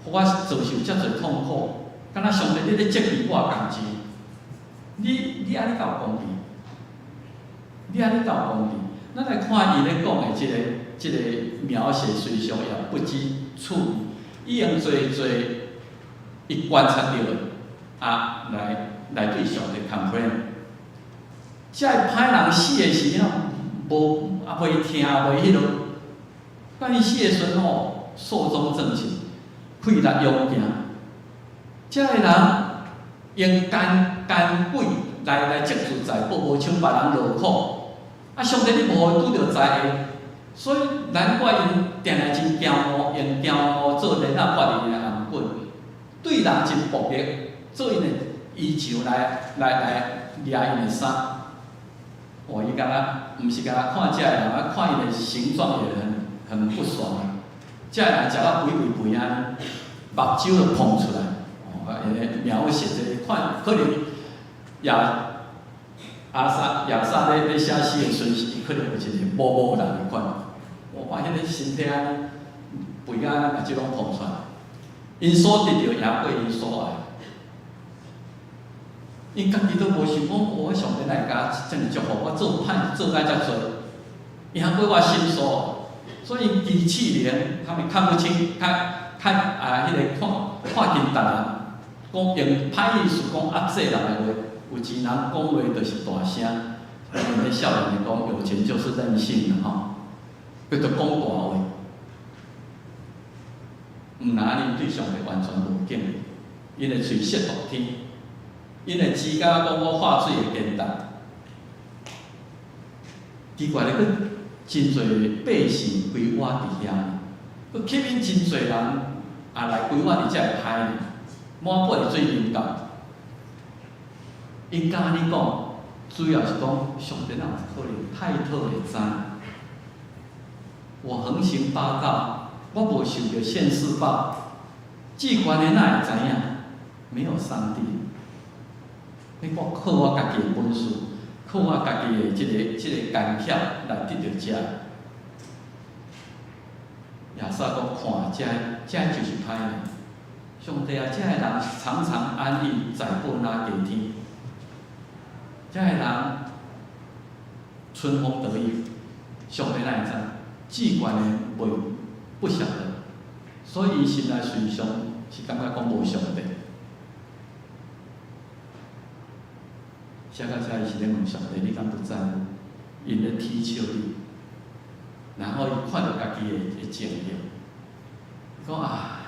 我遭受遮濟痛苦，敢若上帝你咧責備我仝錢。你按呢敢有公平？你按呢敢有公平？咱來看伊咧講的這個描寫，隨上也不知處理，伊用濟濟伊觀察著的啊，來對上帝 complain。這个歹人死的時候，無啊袂疼袂彼落，當伊死的時陣吼，壽終正寢，氣力勇健。這个人用奸奸詭來積聚財寶，無像別人勞苦。啊，上帝你無予伊拄著災禍，所以難怪𪜶定定真驕傲，用驕傲做鏈仔縛佇𪜶的頷頸，對人真暴力，做𪜶的衣裳來掠𪜶的衫。哦，伊敢若毋是敢若看這个人，啊，看𪜶的形狀也很不爽啊。這个人食到肥肥肥按呢，目睭就膨出來，哦，伊咧描寫這個，看可能也。亞薩咧寫詩的時陣，伊可能有一個某某人的款，我看彼個身體按呢，肥甲按呢，目睭攏膨出來。𪜶所得著也過𪜶所愛，𪜶家己都無想講，我上帝哪會共我遮爾祝福，我做歹做甲遮濟，贏過我心所，所以機器人他們看不清，看看啊，彼個看看見別人講用歹意思講壓制人的話，有錢人講話就是大聲。因為少年的講有錢就是任性的吼，閣著講大話，毋若恁對上帝完全無敬，𪜶的喙褻瀆天，𪜶的舌敢講我化水會堅凍。奇怪咧，閣真濟百姓歸倚佇遐，閣吸引真濟人也來歸倚佇遮個歹呢，滿腹的水啉到。𪜶敢按呢講，主要是講上帝哪有可能太討會知？我橫行霸道，我無受著現世報，至懸的哪會知影？沒有上帝，你我靠我家己的本事，靠我家己的這個工巧來得著這。亞薩講看，這這就是歹呢。上帝啊，這个人常常安逸在布那家天，這个人春風得意，上帝哪會知？至懸的袂不曉得，所以𪜶心內隨常是感覺講無上帝。寫到遮伊是咧問上帝，你敢不知？𪜶咧恥笑你，然後伊看著家己的情形，伊講啊，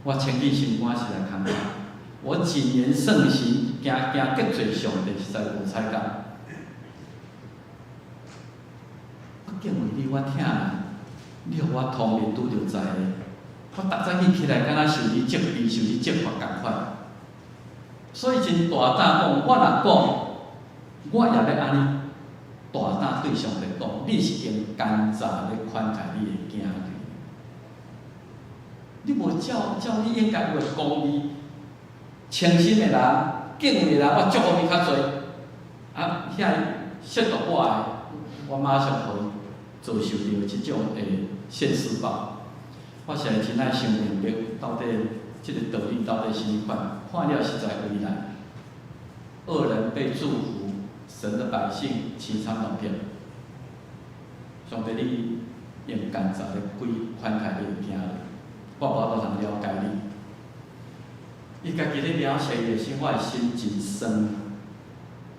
我清潔心肝實在空空，我謹言慎行，驚驚得罪上帝，實在無彩工。我敬畏你，我疼你，你予我通面拄著災的，我逐早起起來，敢若受你責備、受你責罰仝款。所以真大膽講，我若講，我也欲按呢大膽對上帝講，你是用奸詐咧寬待你的囝兒，你無照照你應該有的公義，清心的人、敬畏的人，我祝福伊較濟。啊，遐褻瀆我的，我馬上予伊遭受著這種的現世報。我實在真愛想明白，到底這個道理到底是啥物款？看了實在為難。惡人被祝福，神的百姓淒慘落魄。上帝，你用奸詐的鬼款待你的囝兒，我無法度通了解你。伊家己咧描寫伊的心，我的心真酸，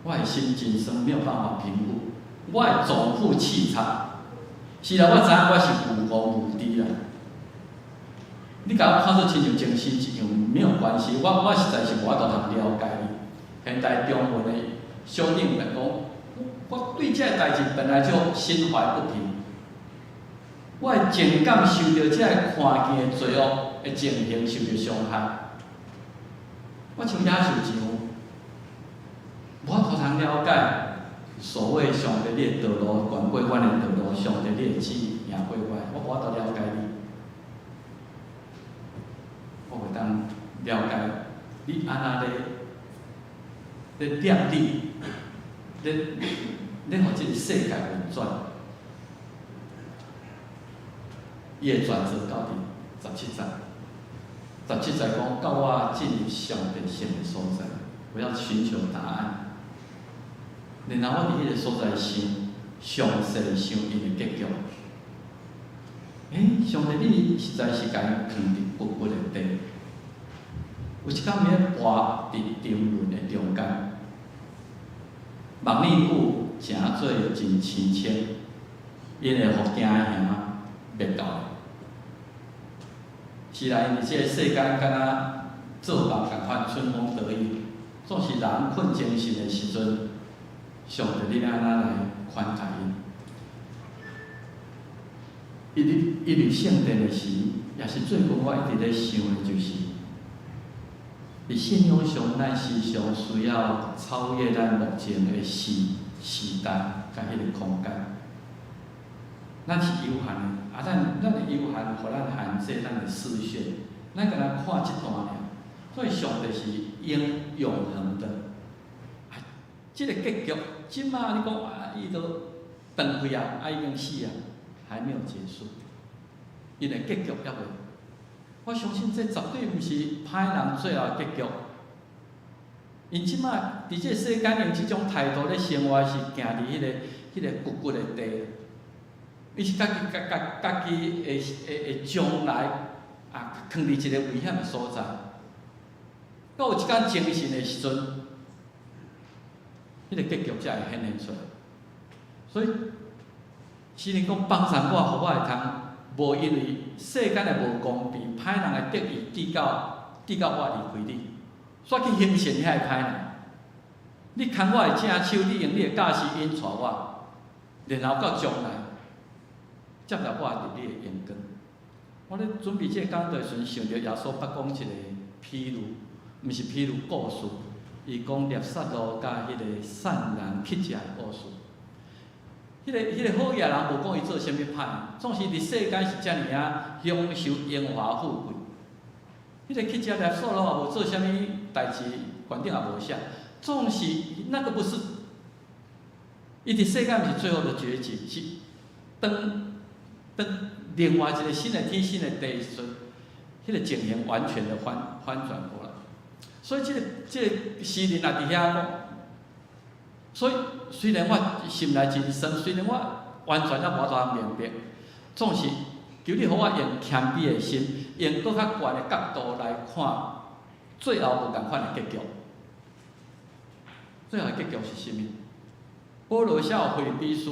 我的心真酸，沒有辦法平復。我的臟腑氣差，雖然我知影我是有戇無知啦。你共我看做親像情死一樣，沒有關係。我實在是無法度通了解你。現代中文的修訂本講，我對這個代誌本來就心懷不平。我的情感受著這個看見的罪惡的情形受著傷害。我像野獸一樣，無法度通了解所謂上帝你的道路懸過阮的道路，上帝你的旨意贏過我，我無法度了解你。我袂當了解你按怎咧咧掠你，咧咧予這個世界運轉。伊的轉折到佇十七節，十七節講到我進入上帝聖的所在，我要尋求答案。然後我佇彼個所在想，詳細想𪜶的結局。欸，上帝你實在是共𪜶囥佇骨骨的地，有一工佇咧跋佇沉淪的中間，目耳久誠做真親切，𪜶會予驚嚇滅掉。是啦，𪜶佇這個世間敢若做夢仝款春風得意，總是人困精神的時陣，上帝你按怎來寬待𪜶？伊入聖殿的時，也是最近我一直咧想的，就是佇信仰上，咱時常需要超越咱目前的時代佮彼個空間。咱是有限的，啊，咱的有限，予咱限制咱的視線，咱敢若看這段爾。所以上帝是永恆的。啊，這個結局，這馬你講啊，伊都斷氣啊，啊已經死啊，還沒有結束。𪜶的結局猶未，我相信這絕對毋是歹人最後的結局。𪜶這馬佇這個世間用這種態度咧生活，是行佇彼個骨骨的地。伊是家己家家家己會會會將來啊，囥佇一個危險的所在。到有一工精神的時陣，彼個結局才會顯現出來。所以，詩人講幫助我，予我會通無因為世間的無公平、歹人的得意，至到我離開你，煞去欣羨遐個歹人。你牽我的正手，你用你的教示引帶我，然後到將來接納我佇你的榮光。我咧準備這個講道的時陣，想著耶穌捌講一個譬喻，毋是譬喻故事，伊講拿撒路佮彼個善人乞食的故事。彼個好額人無講伊做啥物歹，總是佇世間是遮爾仔享受榮華富貴。彼個乞食拿撒路也無做啥物代誌，懸頂也無寫。總是那個不是，伊佇世間毋是最後的結局，是當當另外一個新的天新的地時陣，彼個情形完全的翻轉過來。所以這個詩人也佇遐講，所以雖然我心內真酸，雖然我完全猶無法度明白，總是求你予我用謙卑的心，用閣較懸的角度來看，最後無仝款的結局。最後的結局是啥物？保羅寫予腓立比書，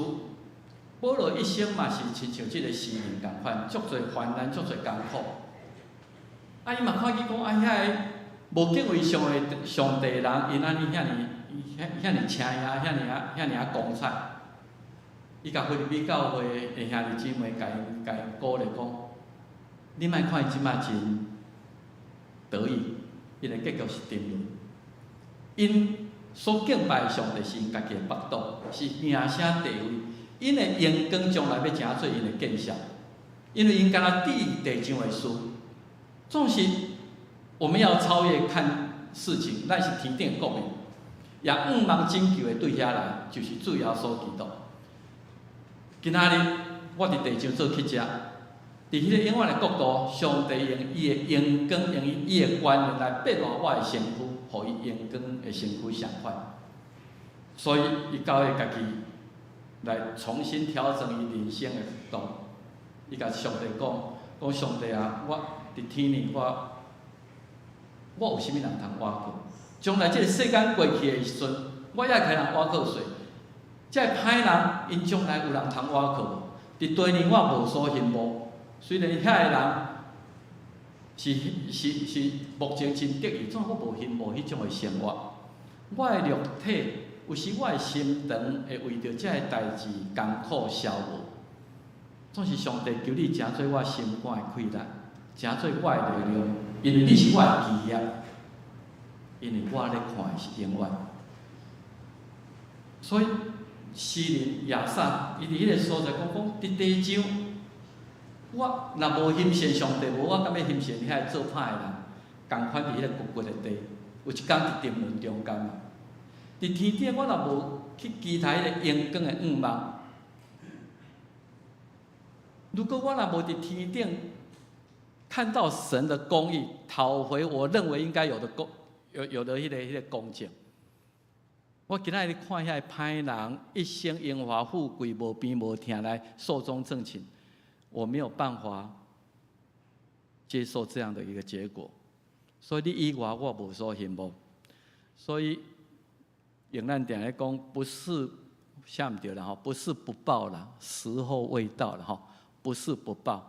保羅一生嘛是親像這個詩人仝款，足濟患難，足濟艱苦。啊，伊嘛看見講啊，遐個無敬畏上帝的人，𪜶按呢遐爾遐爾請贏，遐爾仔光彩。伊共腓立比教會的兄弟姊妹，共𪜶鼓勵講：你莫看伊這擺真得意，𪜶的結局是沉淪。𪜶所敬拜的上帝是𪜶家己的腹肚，是名聲地位。𪜶的榮光將來欲成做𪜶的見笑，因為𪜶敢若佇地上的事，總是我們要超越看事情，咱是天頂的國民，也向望拯救的對遐來，就是主耶穌基督。今仔日我佇地上做乞食，佇彼個永遠的國度，上帝用伊的榮光，用伊的權能來變化我的身軀，予伊榮光的身軀相款。所以，伊教會家己來重新調整伊人生的道路。伊共上帝講：講上帝啊，我佇天裡，我有啥物人通倚靠？將來這個世間過去的時陣，我猶會人倚靠誰？這个歹人，𪜶將來有人通倚靠無？佇地裡我無所羨慕，雖然遐个人是目前真得意，總我無羨慕彼種的生活。我的肉體有時我的心腸會為著這个代誌艱苦消磨。總是上帝求你成做我心肝的氣力，成做我的力量，因為你是我的基業，因為我咧看的是永遠。所以詩人亞薩，伊佇彼個所在講講，佇地上，我若無欣羨上帝，無我敢欲欣羨遐個做歹的人，仝款佇彼個骨骨的地，有一工佇沉淪中間嘛。佇天頂，我若無去期待彼個榮光的向望，如果我若無佇天頂看到神的公義，討回我認為應該有的公有的彼個公正，我今仔日看遐个歹人一生榮華富貴，無病無疼來壽終正寢，我沒有辦法接受這樣的一個結果。所以你以外，我無所羨慕。所以用咱定咧講，不是寫毋對啦吼，不是不報啦，時候未到啦吼，不是不報。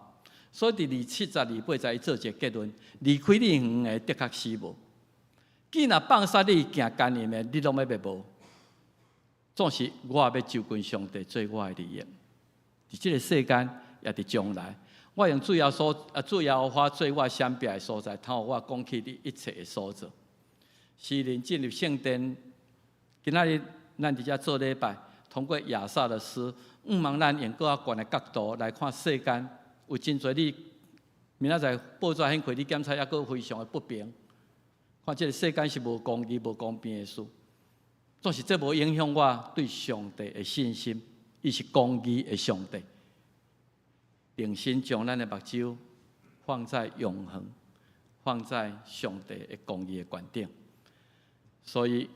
所以佇27、28節，伊做一個結論：離開你遠的，的確死無。既若放殺你行姦淫的，你攏欲滅無。總是我欲就近上帝做我的利益。佇這個世間，也佇將來，我用主耶穌啊，主耶和華做我閃避的所在，通予我講起你一切的所做。詩人進入聖殿，今仔日咱佇遮做禮拜，通過亞薩的詩，向望咱用閣較懸的角度來看世間，有真濟你明仔載報紙掀開，你檢查猶閣非常的不平。看這個世間是無公義、無公平的事，總是這無影響我對上帝的信心。伊是公義的上帝，定心將咱的目睭放在永恆，放在上帝的公義的觀點。所以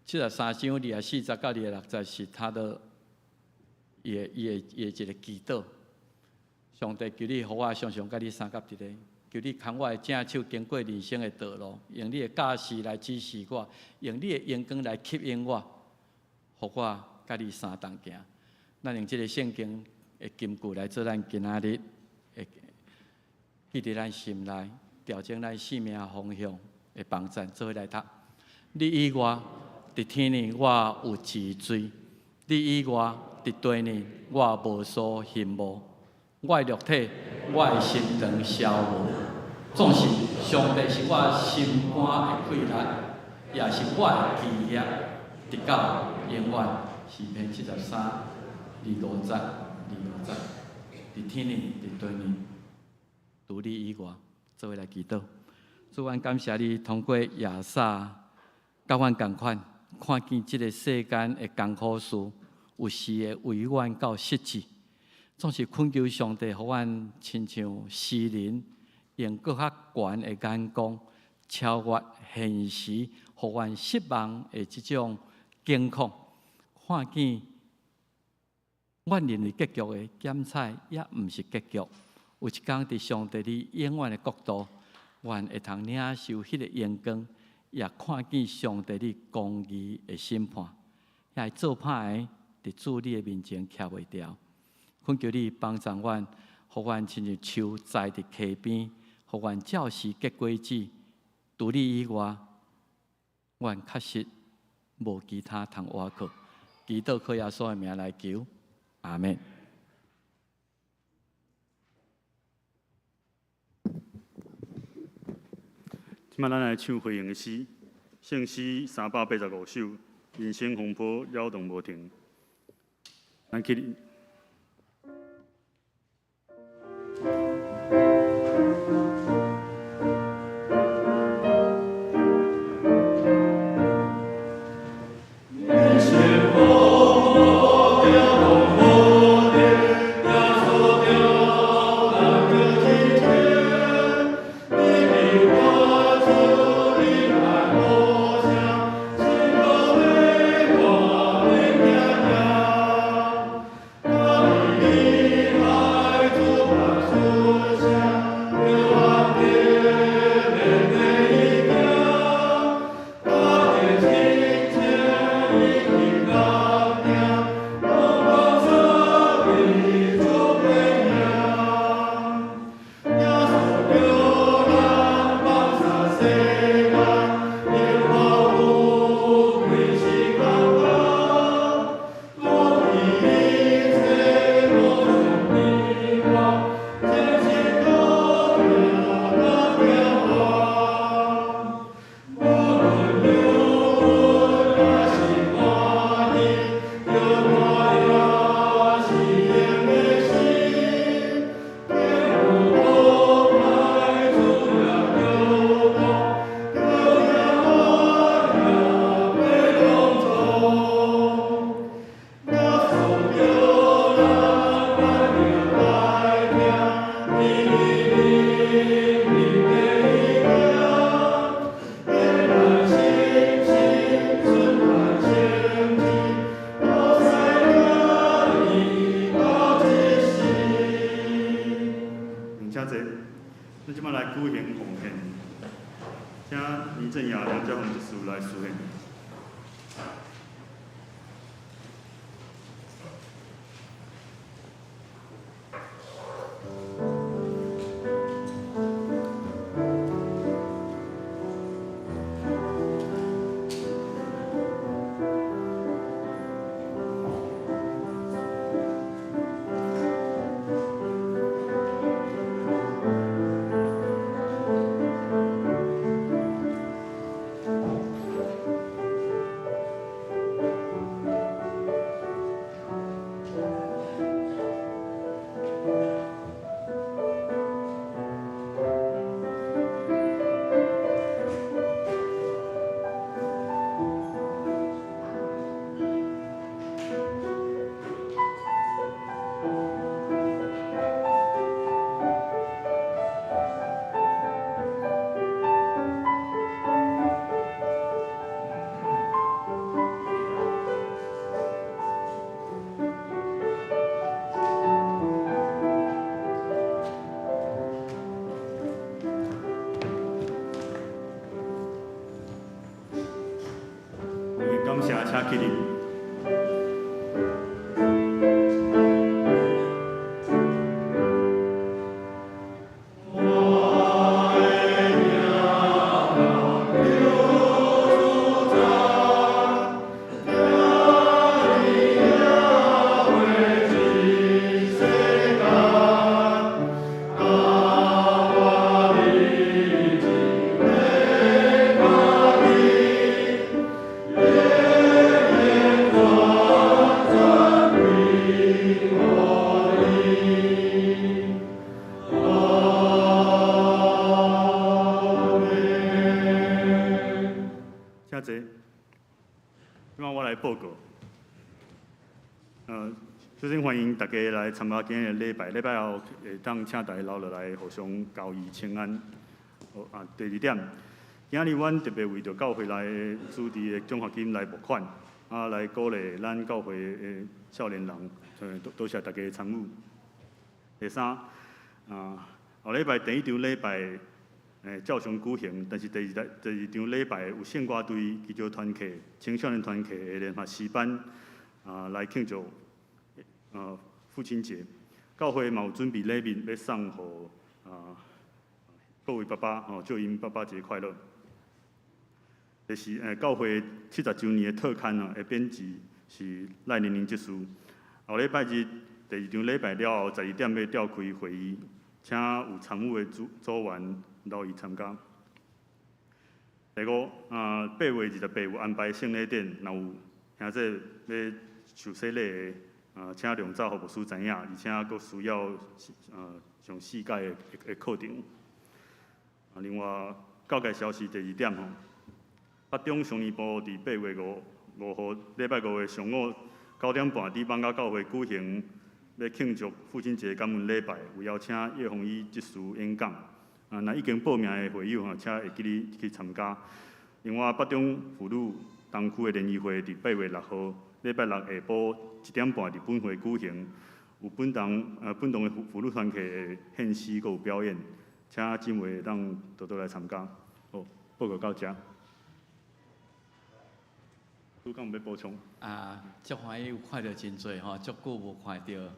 73章24節到26節是他的伊的一个祈禱。上帝求你予我常常佮你相佮佇咧，求你牽我的正手經過人生的道路，用你的教示來指示我，用你的榮光來吸引我，予我佮你相同行。咱用這个聖經的金句來做咱今仔日會記佇咱心內，調整咱生命方向的幫贊，做伙來讀。你以外，佇天呢，我有一罪；你以外，佇地呢，我無所羨慕。我的肉體，我的心腸消磨，總是上帝是我心肝的氣力，也是我的基業，直到永遠。詩篇73，二五節，二五節。佇天呢，佇地呢，除你以外，做伙來祈禱。主，阮感謝你，通過亞薩，佮阮仝款，看見這个世間的艱苦事，有時會違願到失志。總是懇求上帝，予阮親像詩人，用閣較懸的眼光，超越現實，予阮失望的這種境況，看見阮認為結局的檢採，也毋是結局。有一工佇上帝你永遠的國度，阮會通領受彼个榮光，也看見上帝你公義的審判。遐做歹的，佇主你的面前徛袂牢。懇求你幫助阮，予阮親像樹栽佇溪邊，予阮照時結果子。除你以外，阮確實無其他通倚靠。祈禱靠耶穌的名來求，阿們。這擺咱來唱回應的詩，聖詩385首，人生風波擾動無停。咱去。請林正雅、梁家宏執事來司獻。請起立。請坐。這擺我來報告。首先歡迎大家來參加今日的禮拜，禮拜後會當請大家留落來互相交誼請安。好啊，第二點，今日阮特別為著教會內主持的獎學金來募款，啊，來鼓勵咱教會的少年人，多謝大家的參與。第三，啊，後禮拜第一場禮拜，照常舉行，但是第二場禮拜有聖歌隊、基督團契、青少年團契的聯合詩班，啊，來慶祝父親節。教會嘛有準備禮物欲送予啊各位爸爸，吼，祝𪜶爸爸節快樂。第四，教會70週年的特刊啊，的編輯是賴玲玲執事。後禮拜日第二場禮拜了後，12點欲召開會議，請有參與的組組員留意參加。第五，啊，8月28有安排聖禮典，若有兄弟欲受洗禮的，啊，請量早予牧師知影，而且閣需要上四屆的課程。啊，另外教界消息第二點吼，北中少年部佇8月5號禮拜五的上午9點半，佇艋舺教會舉行欲慶祝父親節感恩禮拜，有邀請葉宏伊執事演講。啊，若已經報名的會友吼，請會記得去參加。另外，北中婦女東區的聯誼會佇8月6號禮拜六下晡1點半佇本會舉行，有本堂的婦女團契的獻詩，閣有表演，請姊妹會當多多來參加。好，報告到遮。主講欲補充。啊，足歡喜有看著真濟吼，足久無看著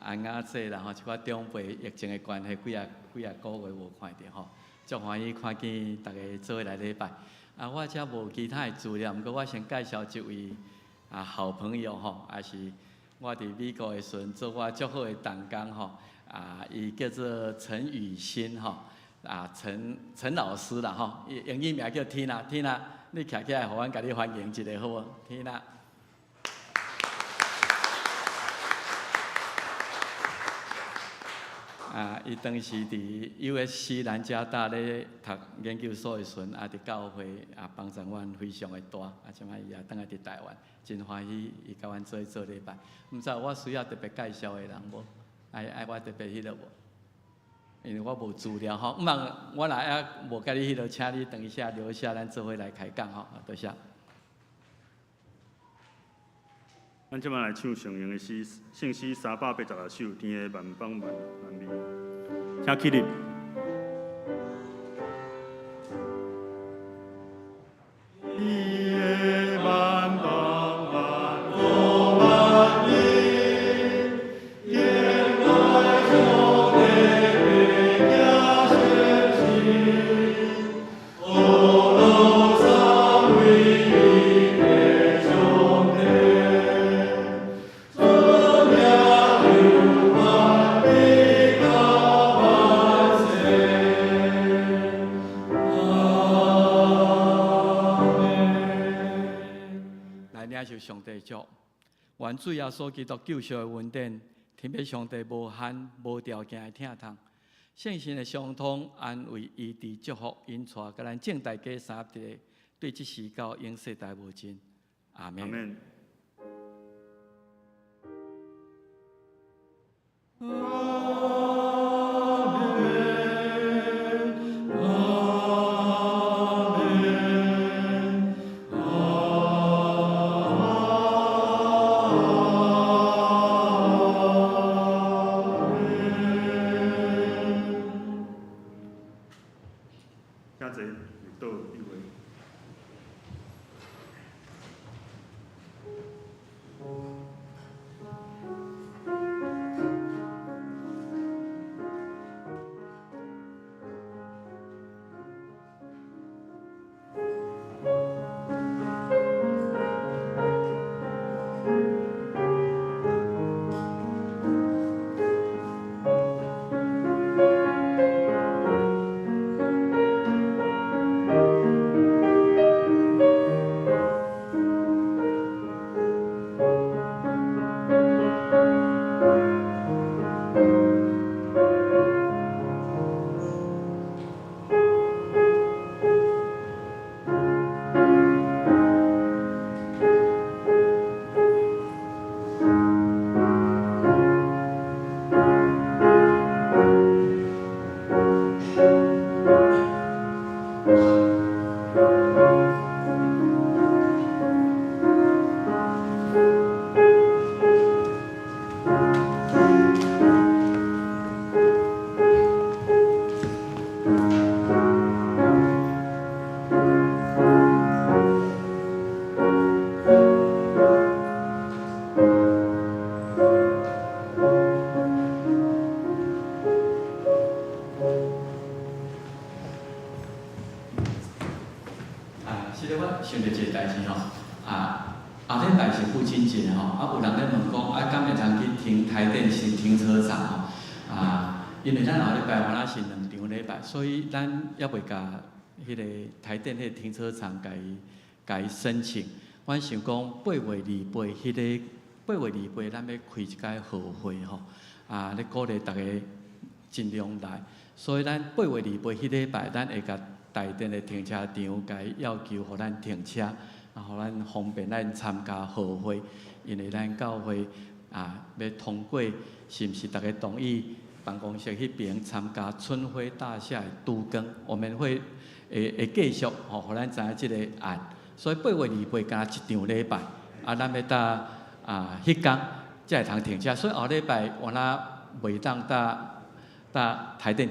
安雅姐啦吼，一寡長輩疫情的關係，幾仔幾仔個月無看著吼，足歡喜看見逐家做伙來禮拜。啊，我遮無其他的資料，毋過我先介紹一位啊好朋友吼，也是我佇美國的時陣做我足好的同工吼，啊，伊叫做陳雨欣吼，啊陳老師啦吼，伊英語名叫 Tina，Tina，你徛起來，予阮共你歡迎一下好無？Tina。啊，伊當時佇 USC 南加大咧讀研究所的時陣，也佇教會也幫助阮非常的大。啊，這擺伊也轉來佇台灣，真歡喜伊共阮做伙做禮拜。毋知有我需要特別介紹的人無？愛我特別彼落無？因為我無資料吼，毋通我若猶無共你彼落，請你等一下留下，咱做伙來開講吼。多謝。咱這擺來唱上用的詩，聖詩386首，天的萬邦萬萬美，請起立。天的萬邦萬國萬民，天來上帝的行先知，阿羅三位一的上帝，尊名流傳直到萬世。阿門。來領受上帝祝，願主耶穌基督救贖的恩典，天父上帝無限無條件的疼痛，聖神的相通安慰、醫治、祝福、引帶，共咱眾大家三合一，對這時到永世代無盡。阿門。阿門。阿門，阿門，阿門。請坐，立倒一位。這个我想著一个代誌吼，啊，後禮拜是父親節吼，啊有人咧問講，啊，敢會通去停台電是停車場吼？啊，因為咱後禮拜原來是兩場禮拜，所以咱猶未共彼個台電彼個停車場共伊申請。阮想講8月28彼個8月28，咱欲開一擺號會吼，啊，咧鼓勵逐家盡量來。所以咱8月28彼禮拜，咱會共台電的停車場共伊要求，予咱停車，啊，予咱方便咱參加號會。因為咱教會啊，欲通過，是毋是逐家同意辦公室彼邊參加春暉大廈的都更？我們會繼續吼，予咱知影這个案。所以8月28敢若一場禮拜，啊，咱欲佇啊，彼工才會通停車。所以後禮拜我若袂當佇台電。